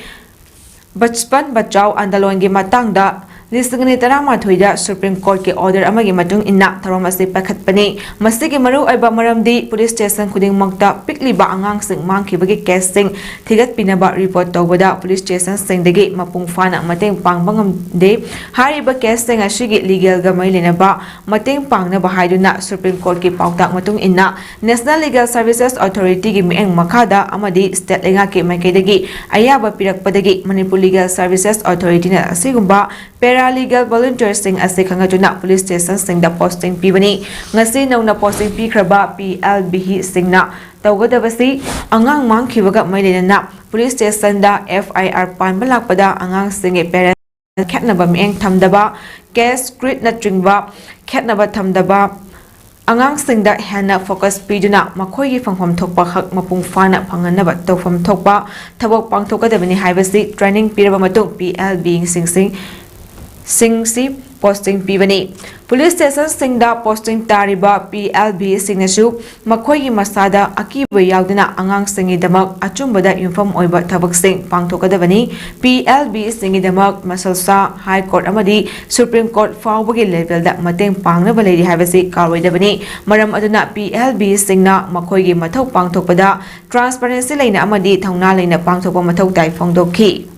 ꯕꯆꯄꯟ ꯕꯆꯥꯎ ꯑꯟꯗꯂꯣꯟꯒꯤ ꯃꯇꯥꯡꯗ ꯂꯤꯁꯤꯡ ꯑꯅꯤ ꯇꯔꯥꯃꯥꯊꯣꯏꯗ Supreme Court ꯀꯤ order ꯑꯃꯒꯤ ꯃꯇꯨꯡ ꯏꯟꯅ ꯊꯧꯔꯝ ꯑꯁꯤ ꯄꯥꯏꯈꯠꯄꯅꯤ꯫ ꯃꯁꯤꯒꯤ ꯃꯔꯨꯑꯣꯏꯕ ꯃꯔꯝꯗꯤ police station ꯈꯨꯗꯤꯡꯃꯛꯇ ꯄꯤꯛꯂꯤꯕ ꯑꯉꯥꯡꯁꯤꯡ ꯃꯥꯡꯈꯤꯕꯒꯤ case ꯁꯤꯡ ꯊꯤꯒꯠꯄꯤꯅꯕ report ꯇꯧꯕꯗ police station ꯁꯤꯡꯗꯒꯤ ꯃꯄꯨꯡ ꯐꯥꯅ ꯃꯇꯦꯡ ꯄꯥꯡꯕ ꯉꯝꯗꯦ꯫ ꯍꯥꯏꯔꯤꯕ case ꯁꯤꯡ ꯑꯁꯤꯒꯤ legal ꯒ ꯃꯔꯤ ꯂꯩꯅꯕ ꯃꯇꯦꯡ ꯄꯥꯡꯅꯕ ꯍꯥꯏꯗꯨꯅ Supreme Court ꯀꯤ ꯄꯥꯎꯇꯥꯛ ꯃꯇꯨꯡ ꯏꯟꯅ National Legal Services Authority ꯒꯤ ꯃꯤꯠꯌꯦꯡ ꯃꯈꯥꯗ ꯑꯃꯗꯤ state ꯂꯩꯉꯥꯛꯀꯤ ꯃꯥꯏꯀꯩꯗꯒꯤ ꯑꯌꯥꯕ ꯄꯤꯔꯛꯄꯗꯒꯤ Manipur Legal Services Authority ꯅ ꯑꯁꯤꯒꯨꯝꯕ paralegal volunteers ꯁꯤꯡ ꯑꯁꯤ ꯈꯪꯍꯟꯗꯨꯅ police station ꯁꯤꯡꯗ posting ꯄꯤꯕꯅꯤ꯫ ꯉꯁꯤ ꯅꯧꯅ posting ꯄꯤꯈ꯭ꯔꯕ P L B ꯁꯤꯡꯅ ꯇꯧꯒꯗꯕꯁꯤ ꯑꯉꯥꯡ ꯃꯥꯡꯈꯤꯕꯒ ꯃꯔꯤ ꯂꯩꯅꯅ police station the F I R ꯄꯥꯟꯕ ꯂꯥꯛꯄꯗ ꯑꯉꯥꯡꯁꯤꯡꯒꯤ parents ꯈꯦꯠꯅꯕ ꯃꯤꯠꯌꯦꯡ ꯊꯝꯗꯕ, caste, creed ꯅꯆꯤꯡꯕ ꯈꯦꯠꯅꯕ ꯊꯝꯗꯕ, ꯑꯉꯥꯡꯁꯤꯡꯗ ꯍꯦꯟꯅ focus ꯄꯤꯗꯨꯅ ꯃꯈꯣꯏꯒꯤ ꯐꯪꯐꯝ ꯊꯣꯛꯄ ꯍꯛ ꯃꯄꯨꯡ ꯐꯥꯅ ꯐꯪꯍꯟꯅꯕ ꯇꯧꯐꯝ ꯊꯣꯛꯄ ꯊꯕꯛ ꯄꯥꯡꯊꯣꯛꯀꯗꯕꯅꯤ ꯍꯥꯏꯕꯁꯤ training ꯄꯤꯔꯕ ꯃꯇꯨꯡ P L B ꯁꯤꯡꯁꯤ ꯁꯤꯡꯁꯤ posting ꯄꯤꯕꯅꯤ꯫ Police station ꯁꯤꯡꯗ posting ꯇꯥꯔꯤꯕ P L B ꯁꯤꯡꯅꯁꯨ ꯃꯈꯣꯏꯒꯤ ꯃꯁꯥꯗ ꯑꯀꯤꯕ ꯌꯥꯎꯗꯅ ꯑꯉꯥꯡꯁꯤꯡꯒꯤꯗꯃꯛ ꯑꯆꯨꯝꯕꯗ ꯌꯨꯝꯐꯝ ꯑꯣꯏꯕ ꯊꯕꯛꯁꯤꯡ ꯄꯥꯡꯊꯣꯛꯀꯗꯕꯅꯤ꯫ P L B ꯁꯤꯡꯒꯤꯗꯃꯛ ꯃꯁꯜꯁꯥ, High Court ꯑꯃꯗꯤ Supreme Court ꯐꯥꯎꯕꯒꯤ level ꯗ ꯃꯇꯦꯡ ꯄꯥꯡꯅꯕ ꯂꯩꯔꯤ ꯍꯥꯏꯕꯁꯤ ꯀꯥꯎꯔꯣꯏꯗꯕꯅꯤ꯫ ꯃꯔꯝ ꯑꯗꯨꯅ P L B ꯁꯤꯡꯅ ꯃꯈꯣꯏꯒꯤ ꯃꯊꯧ ꯄꯥꯡꯊꯣꯛꯄꯗ transparency ꯂꯩꯅ ꯑꯃꯗꯤ ꯊꯧꯅꯥ ꯂꯩꯅ ꯄꯥꯡꯊꯣꯛꯄ ꯃꯊꯧ ꯇꯥꯏ ꯐꯣꯡꯗꯣꯛꯈꯤ꯫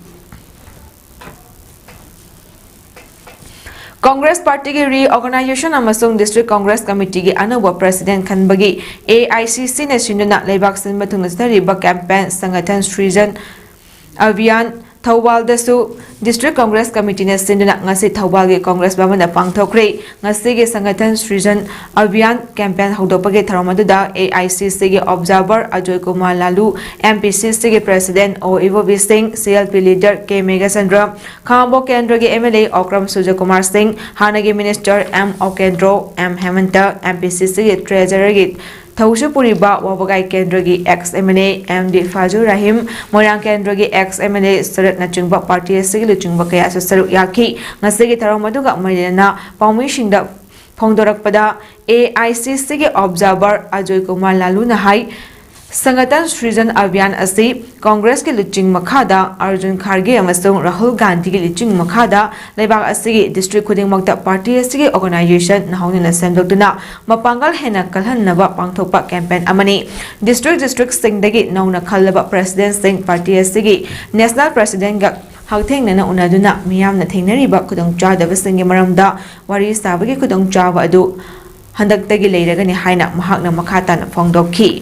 ꯀꯣꯡꯒ꯭ꯔꯦꯁ ꯄꯥꯔꯇꯤꯒꯤ ꯔꯤꯑꯣꯔꯒꯅꯥꯏꯖꯦꯁꯟ ꯑꯃꯁꯨꯡ ꯗꯤꯁꯇ꯭ꯔꯤꯛ ꯀꯣꯡꯒ꯭ꯔꯦꯁ ꯀꯃꯤꯇꯤꯒꯤ ꯑꯅꯧꯕ ꯄ꯭ꯔꯁꯤꯗꯦꯟꯠ ꯈꯟꯕꯒꯤ ꯑꯦ ꯑꯥꯏ ꯁꯤ ꯁꯤꯅ ꯁꯤꯟꯗꯨꯅ ꯂꯩꯕꯥꯛ ꯁꯤꯟꯕ ꯊꯨꯡꯅ ꯆꯠꯊꯔꯤꯕ ꯀꯦꯝꯄꯦꯟ ꯁꯪꯒꯊꯟ ꯁ꯭ꯔꯤꯖꯟ ꯑꯚꯤꯌꯥꯟ ꯊꯧꯕꯥꯜꯗꯁꯨ ꯗꯤꯁꯇ꯭ꯔꯤꯛ ꯀꯣꯡꯒ꯭ꯔꯦꯁ ꯀꯃꯤꯇꯤꯅ ꯁꯤꯟꯗꯨꯅ ꯉꯁꯤ ꯊꯧꯕꯥꯜꯒꯤ ꯀꯣꯡꯒ꯭ꯔꯦꯁ ꯚꯕꯟꯗ ꯄꯥꯡꯊꯣꯛꯈ꯭ꯔꯦ꯫ ꯉꯁꯤꯒꯤ ꯁꯪꯒꯊꯟ ꯁ꯭ꯔꯤꯖꯟ ꯑꯚꯤꯌꯥꯟ ꯀꯦꯝꯄꯦꯟ ꯍꯧꯗꯣꯛꯄꯒꯤ ꯊꯧꯔꯝ ꯑꯗꯨꯗ ꯑꯦ ꯑꯥꯏ ꯁꯤ ꯁꯤꯒꯤ observer Ajoy Kumar ꯂꯥꯂꯨ, M P C ꯁꯤꯒꯤ ꯄ꯭ꯔꯁꯤꯗꯦꯟꯠ ꯑꯣ ꯏꯕꯣꯕꯤ ꯁꯤꯡ, ꯁꯤ ꯑꯦꯜ ꯄꯤ ꯂꯤꯗꯔ ꯀꯦ ꯃꯦꯘꯆꯟꯗ꯭ꯔ, ꯈꯥꯉꯕꯣꯛ ꯀꯦꯟꯗ꯭ꯔꯒꯤ M L A Okram Surjakumar Singh, ꯍꯥꯟꯅꯒꯤ minister M Okendro, M Hemanta, M P C ꯁꯤꯒꯤ ꯇ꯭ꯔꯦꯖꯔꯔꯒꯤ ꯊꯧꯁꯨ ꯄꯨꯔꯤꯕ ꯋꯥꯕꯒꯥꯏ ꯀꯦꯟꯗ꯭ꯔꯒꯤ ex M L A M D Faju Rahim, Moirang ꯀꯦꯟꯗ꯭ꯔꯒꯤ ꯑꯦꯛꯁ ꯑꯦꯝ ꯑꯦꯜ ꯑꯦ ꯁꯔꯠꯅꯆꯤꯡꯕ ꯄꯥꯔꯇꯤ ꯑꯁꯤꯒꯤ ꯂꯨꯆꯤꯡꯕ ꯀꯌꯥꯁꯨ ꯁꯔꯨꯛ ꯌꯥꯈꯤ꯫ ꯉꯁꯤꯒꯤ ꯊꯧꯔꯝ ꯑꯗꯨꯒ ꯃꯔꯤ ꯂꯩꯅꯅ ꯄꯥꯎꯃꯤꯁꯤꯡꯗ ꯐꯣꯡꯗꯣꯔꯛꯄꯗ, ꯑꯦ ꯑꯥꯏ ꯁꯤ ꯁꯤꯒꯤ ꯑꯣꯕꯖꯥꯔꯚꯔ ꯑꯖꯣꯏ ꯀꯨꯃꯥꯔ ꯂꯥꯂꯨꯅ ꯍꯥꯏ, ꯁꯪꯒꯇꯟ ꯁ꯭ꯔꯤꯖꯟ ꯑꯚꯤꯌꯥꯟ ꯑꯁꯤ ꯀꯣꯡꯒ꯭ꯔꯦꯁꯀꯤ ꯂꯨꯆꯤꯡ ꯃꯈꯥꯗ ꯑꯔꯖꯨꯟ ꯈꯥꯔꯒꯦ ꯑꯃꯁꯨꯡ ꯔꯥꯍꯨꯜ ꯒꯥꯟꯙꯤꯒꯤ ꯂꯨꯆꯤꯡ ꯃꯈꯥꯗ ꯂꯩꯕꯥꯛ ꯑꯁꯤꯒꯤ ꯗꯤꯁꯇ꯭ꯔꯤꯛ ꯈꯨꯗꯤꯡꯃꯛꯇ ꯄꯥꯔꯇꯤ ꯑꯁꯤꯒꯤ ꯑꯣꯔꯒꯅꯥꯏꯖꯦꯁꯟ ꯅꯧꯍꯧꯅꯅ ꯁꯦꯝꯗꯣꯛꯇꯨꯅ ꯃꯄꯥꯡꯒꯜ ꯍꯦꯟꯅ ꯀꯜꯍꯟꯅꯕ ꯄꯥꯡꯊꯣꯛꯄ ꯀꯦꯝꯄꯦꯟ ꯑꯃꯅꯤ꯫ ꯗꯤꯁꯇ꯭ꯔꯤꯛ ꯗꯤꯁꯇ꯭ꯔꯤꯛꯁꯤꯡꯗꯒꯤ ꯅꯧꯅ ꯈꯜꯂꯕ ꯄ꯭ꯔꯁꯤꯗꯦꯟꯠꯁꯤꯡ ꯄꯥꯔꯇꯤ ꯑꯁꯤꯒꯤ ꯅꯦꯁꯅꯦꯜ ꯄ꯭ꯔꯁꯤꯗꯦꯟꯠꯒ ꯍꯛꯊꯦꯡꯅꯅ ꯎꯅꯗꯨꯅ ꯃꯤꯌꯥꯝꯅ ꯊꯦꯡꯅꯔꯤꯕ ꯈꯨꯗꯣꯡꯆꯥꯗꯕꯁꯤꯡꯒꯤ ꯃꯔꯝꯗ ꯋꯥꯔꯤ ꯁꯥꯕꯒꯤ ꯈꯨꯗꯣꯡꯆꯥꯕ ꯑꯗꯨ ꯍꯟꯗꯛꯇꯒꯤ ꯂꯩꯔꯒꯅꯤ ꯍꯥꯏꯅ ꯃꯍꯥꯛꯅ ꯃꯈꯥ ꯇꯥꯅ ꯐꯣꯡꯗꯣꯛꯈꯤ꯫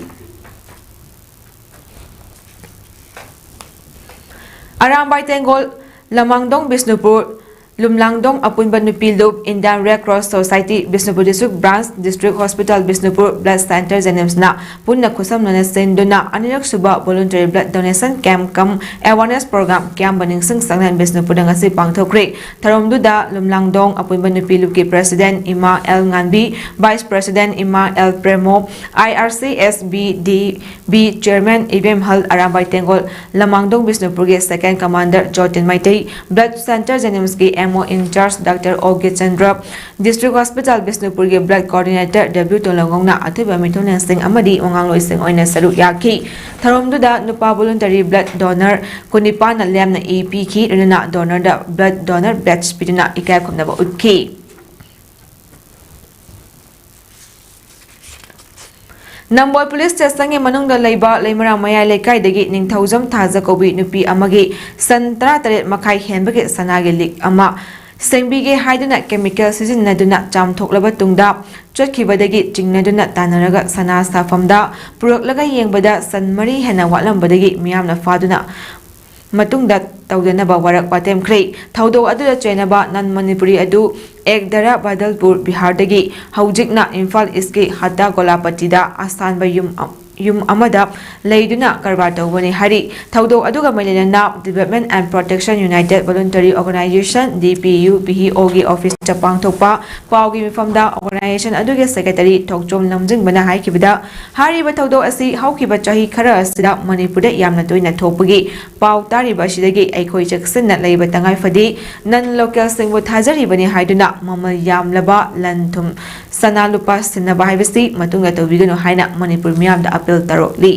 ꯑꯔꯥꯝꯕꯥꯏ ꯇꯦꯡꯒꯣꯜ, ꯂꯃꯥꯡꯗꯣꯡ ꯕꯤꯁꯅꯨꯄꯨꯔ, ꯂꯨꯝꯂꯥꯡꯗꯣꯡ ꯑꯄꯨꯟꯕ ꯅꯨꯄꯤ ꯂꯨꯞ, Indian Red Cross Society, Bishnupur district branch, district hospital Bishnupur, blood centre ꯖꯦꯅꯤꯝꯁꯅ ꯄꯨꯟꯅ ꯈꯨꯠꯁꯝꯅꯅ ꯁꯤꯟꯗꯨꯅ ꯑꯅꯤꯔꯛ ꯁꯨꯕ voluntary blood donation camp cum awareness program ꯀ꯭ꯌꯥꯝꯕ ꯅꯤꯡꯁꯤꯡ ꯆꯥꯡꯂꯦꯟ ꯕꯤꯁꯅꯨꯄꯨꯔꯗ ꯉꯁꯤ ꯄꯥꯡꯊꯣꯛꯈ꯭ꯔꯦ꯫ ꯊꯧꯔꯝꯗꯨꯗ ꯂꯨꯝꯂꯥꯡꯗꯣꯡ ꯑꯄꯨꯟꯕ ꯅꯨꯄꯤ ꯂꯨꯞꯀꯤ ꯄ꯭ꯔꯁꯤꯗꯦꯟꯠ ꯏꯃꯥ ꯑꯦꯜ ꯉꯥꯟꯕꯤ, ꯚꯥꯏꯁ ꯄ꯭ꯔꯁꯤꯗꯦꯟꯠ ꯏꯃꯥ L Premo, I R C S B D B chairman Ibemhal Arambai Tenggol, Lamangdong ꯕꯤꯁꯅꯨꯄꯨꯔꯒꯤ second commander Jotin Meitei, blood centre ꯖꯦꯅꯤꯝꯁꯀꯤ M O incharge doctor O Gitchandra, district hospital ꯕꯤꯁꯅꯨꯄꯨꯔꯒꯤ ꯕ꯭ꯂꯗ ꯀꯣꯑꯣꯔꯗꯤꯅꯦꯇꯔ ꯗꯕ꯭ꯂꯤꯎ ꯇꯣꯂꯣꯡꯉꯣꯡꯅ ꯑꯊꯣꯏꯕ ꯃꯤꯊꯨꯡꯂꯦꯟꯁꯤꯡ ꯑꯃꯗꯤ ꯋꯥꯉꯥꯡꯂꯣꯏꯁꯤꯡ ꯑꯣꯏꯅ ꯁꯔꯨꯛ ꯌꯥꯈꯤ꯫ ꯊꯧꯔꯝꯗꯨꯗ ꯅꯨꯄꯥ voluntary blood donor ꯀꯨꯟꯅꯤꯄꯥꯟꯅ ꯂꯦꯝꯅ ꯏ ꯄꯤꯈꯤ꯫ ꯂꯣꯏꯅꯅ donorꯗ blood donor badge ꯄꯤꯗꯨꯅ ꯏꯀꯥꯏ ꯈꯨꯝꯅꯕ ꯎꯠꯈꯤ꯫ ꯅꯝꯕꯣꯜ ꯄꯨꯂꯤꯁ ꯁ꯭ꯇꯦꯁꯟꯒꯤ ꯃꯅꯨꯡꯗ ꯂꯩꯕ ꯂꯩꯃꯔꯥꯝ ꯃꯌꯥꯏ ꯂꯩꯀꯥꯏꯗꯒꯤ ꯅꯤꯡꯊꯧꯖꯝ ꯊꯥꯖ ꯀꯧꯕꯤ ꯅꯨꯄꯤ ꯑꯃꯒꯤ ꯁꯟ ꯇꯔꯥꯇꯔꯦꯠ ꯃꯈꯥꯏ ꯍꯦꯟꯕꯒꯤ ꯁꯅꯥꯒꯤ ꯂꯤꯛ ꯑꯃ ꯁꯦꯡꯕꯤꯒꯦ ꯍꯥꯏꯗꯨꯅ ꯀꯦꯃꯤꯀꯦꯜ ꯁꯤꯖꯤꯟꯅꯗꯨꯅ ꯆꯥꯝꯊꯣꯛꯂꯕ ꯇꯨꯡꯗ ꯆꯠꯈꯤꯕꯗꯒꯤ ꯆꯤꯡꯅꯗꯨꯅ ꯇꯥꯟꯅꯔꯒ ꯁꯅꯥ ꯁꯥꯐꯝꯗ ꯄꯨꯔꯛꯂꯒ ꯌꯦꯡꯕꯗ ꯁꯟ ꯃꯔꯤ ꯍꯦꯟꯅ ꯋꯥꯠꯂꯝꯕꯗꯒꯤ ꯃꯤꯌꯥꯝꯅ ꯐꯥꯗꯨꯅ ꯃꯇꯨꯡꯗ ꯇꯧꯗꯅꯕ ꯋꯥꯔꯛ ꯋꯥꯇꯦꯝꯈ꯭ꯔꯦ꯫ ꯊꯧꯗꯣꯛ ꯑꯗꯨꯗ ꯆꯦꯟꯅꯕ ꯅꯟ ꯃꯅꯤꯄꯨꯔꯤ ꯑꯗꯨ ꯑꯦꯛ ꯗꯔꯥ ꯕꯥꯗꯜꯄꯨꯔ ꯕꯤꯍꯥꯔꯗꯒꯤ ꯍꯧꯖꯤꯛꯅ ꯏꯝꯐꯥꯜ ꯏꯁꯀꯤ ꯍꯇꯥ ꯒꯣꯂꯥꯄꯇꯤꯗ ꯑꯁꯥꯟꯕ ꯌꯨꯝ ꯌꯨꯝ ꯑꯃꯗ ꯂꯩꯗꯨꯅ ꯀꯔꯕꯥꯔ ꯇꯧꯕꯅꯤ ꯍꯥꯏꯔꯤ꯫ ꯊꯧꯗꯣꯛ ꯑꯗꯨꯒ ꯃꯔꯤ ꯂꯩꯅꯅ Development and Protection United Voluntary Organization, D P U, B H O ꯒꯤ ꯑꯣꯐꯤꯁꯇ ꯄꯥꯡꯊꯣꯛꯄ ꯄꯥꯎꯒꯤ ꯃꯤꯐꯝꯗ ꯑꯣꯔꯒꯅꯥꯏꯖꯦꯁꯟ ꯑꯗꯨꯒꯤ ꯁꯦꯀ꯭ꯔꯦꯇꯔꯤ ꯊꯣꯛꯆꯣꯝ ꯂꯝꯖꯤꯡꯕꯅ ꯍꯥꯏꯈꯤꯕꯗ, ꯍꯥꯏꯔꯤꯕ ꯊꯧꯗꯣꯛ ꯑꯁꯤ ꯍꯧꯈꯤꯕ ꯆꯍꯤ ꯈꯔ ꯑꯁꯤꯗ ꯃꯅꯤꯄꯨꯔꯗ ꯌꯥꯝꯅ ꯇꯣꯏꯅ ꯊꯣꯛꯄꯒꯤ ꯄꯥꯎ ꯇꯥꯔꯤꯕ ꯑꯁꯤꯗꯒꯤ ꯑꯩꯈꯣꯏ ꯆꯦꯛꯁꯤꯟꯅ ꯂꯩꯕ ꯇꯉꯥꯏ ꯐꯗꯦ꯫ ꯅꯟ ꯂꯣꯀꯦꯜꯁꯤꯡꯕꯨ ꯊꯥꯖꯔꯤꯕꯅꯤ ꯍꯥꯏꯗꯨꯅ ꯃꯃꯜ ꯌꯥꯝꯂꯕ ꯂꯟ ꯊꯨꯝ, ꯁꯅꯥ ꯂꯨꯄꯥ ꯁꯤꯟꯅꯕ ꯍꯥꯏꯕꯁꯤ ꯃꯇꯨꯡꯗ ꯇꯧꯕꯤꯒꯅꯨ ꯍꯥꯏꯅ ꯃꯅꯤꯄꯨꯔ ꯃꯤꯌꯥꯝꯗ appeal ꯇꯧꯔꯛꯂꯤ꯫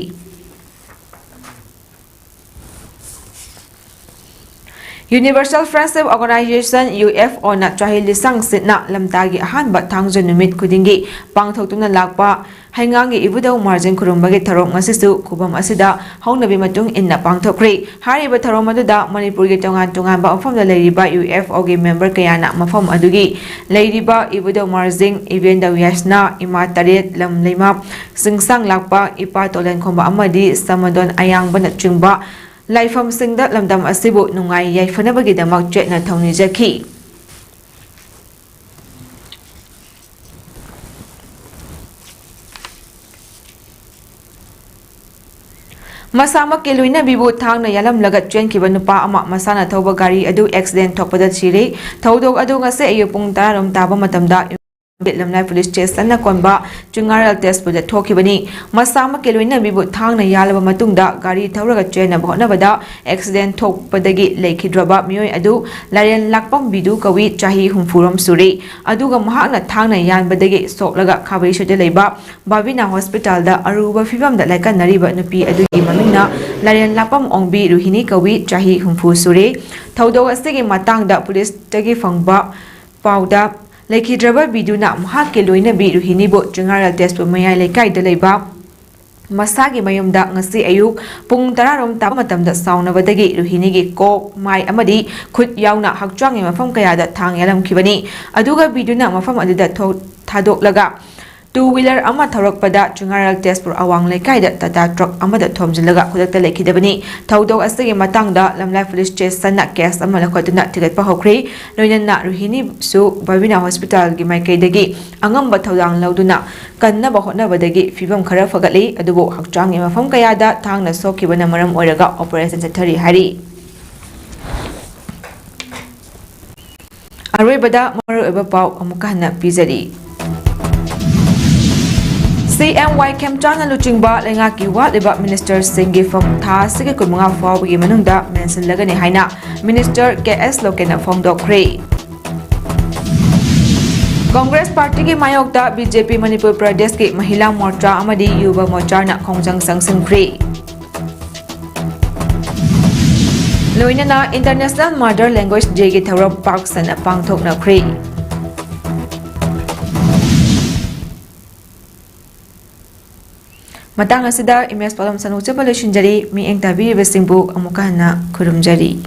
Universal Friendship Organization, U F O ꯅ ꯆꯍꯤ ꯂꯤꯁꯪ ꯁꯤꯠꯅ ꯂꯝꯇꯥꯒꯤ ꯑꯍꯥꯟꯕ ꯊꯥꯡꯖ ꯅꯨꯃꯤꯠ ꯈꯨꯗꯤꯡꯒꯤ ꯄꯥꯡꯊꯣꯛꯇꯨꯅ ꯂꯥꯛꯄ ꯍꯩꯉꯥꯡꯒꯤ ꯏꯕꯨꯙꯧ ꯃꯥꯔꯖꯤꯡ ꯈꯨꯔꯨꯝꯕꯒꯤ ꯊꯧꯔꯝ ꯉꯁꯤꯁꯨ ꯈꯨꯕꯝ ꯑꯁꯤꯗ ꯍꯧꯅꯕꯤ ꯃꯇꯨꯡ ꯏꯟꯅ ꯄꯥꯡꯊꯣꯛꯈ꯭ꯔꯦ꯫ ꯍꯥꯏꯔꯤꯕ ꯊꯧꯔꯝ ꯑꯗꯨꯗ ꯃꯅꯤꯄꯨꯔꯒꯤ ꯇꯣꯉꯥꯟ ꯇꯣꯉꯥꯟꯕ ꯃꯐꯝꯗ ꯂꯩꯔꯤꯕ U F O ꯒꯤ ꯃꯦꯝꯕꯔ ꯀꯌꯥꯅ ꯃꯐꯝ ꯑꯗꯨꯒꯤ ꯂꯩꯔꯤꯕ ꯏꯕꯨꯙꯧ ꯃꯥꯔꯖꯤꯡ, ꯏꯕꯦꯟꯗꯧ ꯌꯥꯏꯁꯅꯥ, ꯏꯃꯥ ꯇꯔꯦꯠ, ꯂꯝ ꯂꯩꯃ, ꯆꯤꯡꯁꯥꯡ ꯂꯥꯛꯄ, ꯏꯄꯥ ꯇꯣꯂꯦꯟꯈꯣꯝꯕ ꯑꯃꯗꯤ ꯁꯃꯗꯣꯟ ꯑꯌꯥꯡꯕꯅꯆꯤꯡꯕ ꯂꯥꯏꯐꯝꯁꯤꯡꯗ ꯂꯝꯗꯝ ꯑꯁꯤꯕꯨ ꯅꯨꯡꯉꯥꯏ ꯌꯥꯏꯐꯅꯕꯒꯤꯗꯃꯛ ꯆꯦꯠꯅ ꯊꯧꯅꯤꯖꯈꯤ꯫ ꯃꯁꯥꯃꯛꯀꯤ ꯂꯣꯏꯅꯕꯤꯕꯨ ꯊꯥꯡꯅ ꯌꯥꯜꯂꯝꯂꯒ ꯆꯦꯟꯈꯤꯕ ꯅꯨꯄꯥ ꯑꯃ ꯃꯁꯥꯅ ꯊꯧꯕ ꯒꯥꯔꯤ ꯑꯗꯨ ꯑꯦꯛꯁꯤꯗꯦꯟ ꯊꯣꯛꯄꯗ ꯁꯤꯔꯦ꯫ ꯊꯧꯗꯣꯛ ꯑꯗꯨ ꯉꯁꯤ ꯑꯌꯨꯛ ꯄꯨꯡ ꯇꯔꯥꯔꯣꯝ ꯇꯥꯕ ꯃꯇꯝꯗ ꯂꯝꯂꯥꯏ ꯄꯨꯂꯤꯁ ꯁ꯭ꯇꯦꯁꯟꯅ ꯀꯣꯟꯕ ꯆꯤꯡꯉꯥꯔꯦꯜ ꯇꯦꯖꯄꯨꯔꯗ ꯊꯣꯛꯈꯤꯕꯅꯤ꯫ ꯃꯁꯥꯃꯛꯀꯤ ꯂꯣꯏꯅꯕꯤꯕꯨ ꯊꯥꯡꯅ ꯌꯥꯜꯂꯕ ꯃꯇꯨꯡꯗ ꯒꯥꯔꯤ ꯊꯧꯔꯒ ꯆꯦꯟꯅꯕ ꯍꯣꯠꯅꯕꯗ ꯑꯦꯛꯁꯤꯗꯦꯟ ꯊꯣꯛꯄꯗꯒꯤ ꯂꯩꯈꯤꯗ꯭ꯔꯕ ꯃꯤꯑꯣꯏ ꯑꯗꯨ ꯂꯥꯏꯔꯦꯟ ꯂꯥꯛꯄꯝ ꯕꯤꯗꯨ ꯀꯧꯏ, ꯆꯍꯤ ꯍꯨꯝꯐꯨꯔꯣꯝ ꯁꯨꯔꯦ꯫ ꯑꯗꯨꯒ ꯃꯍꯥꯛꯅ ꯊꯥꯡꯅ ꯌꯥꯟꯕꯗꯒꯤ ꯁꯣꯛꯂꯒ ꯈꯥꯕꯩꯁꯣꯏꯗ ꯂꯩꯕ ꯕꯥꯕꯤꯅꯥ ꯍꯣꯁꯄꯤꯇꯥꯜꯗ ꯑꯔꯨꯕ ꯐꯤꯕꯝꯗ ꯂꯥꯏꯀꯠꯅꯔꯤꯕ ꯅꯨꯄꯤ ꯑꯗꯨꯒꯤ ꯃꯃꯤꯡꯅ ꯂꯥꯏꯔꯦꯟ ꯂꯥꯛꯄꯝ ꯑꯣꯡꯕꯤ ꯔꯨꯍꯤꯅꯤ ꯀꯧꯏ, ꯆꯍꯤ ꯍꯨꯝꯐꯨ ꯁꯨꯔꯦ꯫ ꯊꯧꯗꯣꯛ ꯑꯁꯤꯒꯤ ꯃꯇꯥꯡꯗ ꯄꯨꯂꯤꯁꯇꯒꯤ ꯐꯪꯕ ꯄꯥꯎꯗ ꯂꯩꯈꯤꯗ꯭ꯔꯕ ꯕꯤꯗꯨꯅ ꯃꯍꯥꯛꯀꯤ ꯂꯣꯏꯅꯕꯤ ꯔꯨꯍꯤꯅꯤꯕꯨ ꯆꯤꯡꯉꯥꯔꯦꯜ ꯇꯦꯖꯄꯨꯔ ꯃꯌꯥꯏ ꯂꯩꯀꯥꯏꯗ ꯂꯩꯕ ꯃꯁꯥꯒꯤ ꯃꯌꯨꯝꯗ ꯉꯁꯤ ꯑꯌꯨꯛ ꯄꯨꯡ ꯇꯔꯥ ꯔꯣꯝ ꯇꯥꯕ ꯃꯇꯝꯗ ꯁꯥꯎꯅꯕꯗꯒꯤ ꯔꯨꯍꯤꯅꯤꯒꯤ ꯀꯣꯛ, ꯃꯥꯏ ꯑꯃꯗꯤ ꯈꯨꯠ ꯌꯥꯎꯅ ꯍꯛꯆꯥꯡꯒꯤ ꯃꯐꯝ ꯀꯌꯥꯗ ꯊꯥꯡ ꯌꯥꯜꯂꯝꯈꯤꯕꯅꯤ꯫ ꯑꯗꯨꯒ ꯕꯤꯗꯨꯅ ꯃꯐꯝ ꯑꯗꯨꯗ ꯊꯣ-, ꯊꯥꯗꯣꯛꯂꯒ ꯇꯨ ꯋꯤꯂꯔ ꯑꯃ ꯊꯧꯔꯛꯄꯗ ꯆꯤꯡꯉꯥꯔꯦꯜ ꯇꯦꯖꯄꯨꯔ ꯑꯋꯥꯡ ꯂꯩꯀꯥꯏꯗ ꯇꯥꯇꯥ ꯇ꯭ꯔꯛ ꯑꯃꯗ ꯊꯣꯝꯖꯤꯜꯂꯒ ꯈꯨꯗꯛꯇ ꯂꯩꯈꯤꯗꯕꯅꯤ꯫ ꯊꯧꯗꯣꯛ ꯑꯁꯤꯒꯤ ꯃꯇꯥꯡꯗ ꯂꯝꯂꯥꯏ ꯄꯨꯂꯤꯁ ꯁ꯭ꯇꯦꯁꯟꯅ ꯀꯦꯁ ꯑꯃ ꯂꯧꯈꯠꯇꯨꯅ ꯊꯤꯒꯠꯄ ꯍꯧꯈ꯭ꯔꯦ꯫ ꯂꯣꯏꯅꯅ ꯔꯨꯍꯤꯅꯤꯁꯨ ꯕꯕꯤꯅꯥ ꯍꯣꯁꯄꯤꯇꯥꯜꯒꯤ ꯃꯥꯏꯀꯩꯗꯒꯤ ꯑꯉꯝꯕ ꯊꯧꯗꯥꯡ ꯂꯧꯗꯨꯅ ꯀꯟꯅꯕ ꯍꯣꯠꯅꯕꯗꯒꯤ ꯐꯤꯕꯝ ꯈꯔ ꯐꯒꯠꯂꯤ꯫ ꯑꯗꯨꯕꯨ ꯍꯛꯆꯥꯡꯒꯤ ꯃꯐꯝ ꯀꯌꯥꯗ ꯊꯥꯡꯅ ꯁꯣꯛꯈꯤꯕꯅ ꯃꯔꯝ ꯑꯣꯏꯔꯒ ꯑꯣꯄꯔꯦꯁꯟ ꯆꯠꯊꯔꯤ ꯍꯥꯏꯔꯤ꯫ ꯑꯔꯣꯏꯕꯗ ꯃꯔꯨꯑꯣꯏꯕ ꯄꯥꯎ ꯑꯃꯨꯛꯀ ꯍꯟꯅ ꯄꯤꯖꯔꯤ꯫ ꯁꯤ ꯑꯦꯝ ꯋꯥꯏ ꯈꯦꯝꯆꯥꯟꯅ ꯂꯨꯆꯤꯡꯕ ꯂꯩꯉꯥꯛꯀꯤ ꯋꯥꯠꯂꯤꯕ ꯃꯤꯅꯤꯁꯇꯔꯁꯤꯡꯒꯤ ꯐꯝ ꯊꯥ ꯑꯁꯤꯒꯤ ꯀꯨꯟꯃꯉꯥ ꯐꯥꯎꯕꯒꯤ ꯃꯅꯨꯡꯗ ꯃꯦꯟꯁꯤꯜꯂꯒꯅꯤ ꯍꯥꯏꯅ ꯃꯤꯅꯤꯁꯇꯔ ꯀꯦ ꯑꯦꯁ ꯂꯣꯀꯦꯟꯅ ꯐꯣꯡꯗꯣꯛꯈ꯭ꯔꯦ꯫ ꯀꯣꯡꯒ꯭ꯔꯦꯁ ꯄꯥꯔꯇꯤꯒꯤ ꯃꯥꯌꯣꯛꯇ ꯕꯤ ꯖꯦ ꯄꯤ ꯃꯅꯤꯄꯨꯔ ꯄ꯭ꯔꯗꯦꯁꯀꯤ ꯃꯍꯤꯂꯥ ꯃꯣꯔꯆꯥ ꯑꯃꯗꯤ ꯌꯨꯕ ꯃꯣꯔꯆꯥꯅ ꯈꯣꯡꯖꯪ ꯆꯪꯁꯤꯟꯈ꯭ꯔꯦ꯫ ꯂꯣꯏꯅꯅ International Mother Language Day ꯒꯤ ꯊꯧꯔꯝ ꯄꯥꯛ ꯁꯟꯅ ꯄꯥꯡꯊꯣꯛꯅꯈ꯭ꯔꯦ꯫ ꯃꯇꯥꯡ ꯑꯁꯤꯗ ꯏꯃꯦꯖ ꯄꯥꯎꯗꯝ ꯁꯟꯗꯣꯛꯆꯕ ꯂꯣꯏꯁꯤꯟꯖꯔꯤ꯫ ꯃꯤꯠꯌꯦꯡ ꯇꯥꯕꯤꯔꯤꯕꯁꯤꯡꯕꯨ ꯑꯃꯨꯛꯀ ꯍꯟꯅ ꯈꯨꯔꯨꯝꯖꯔꯤ꯫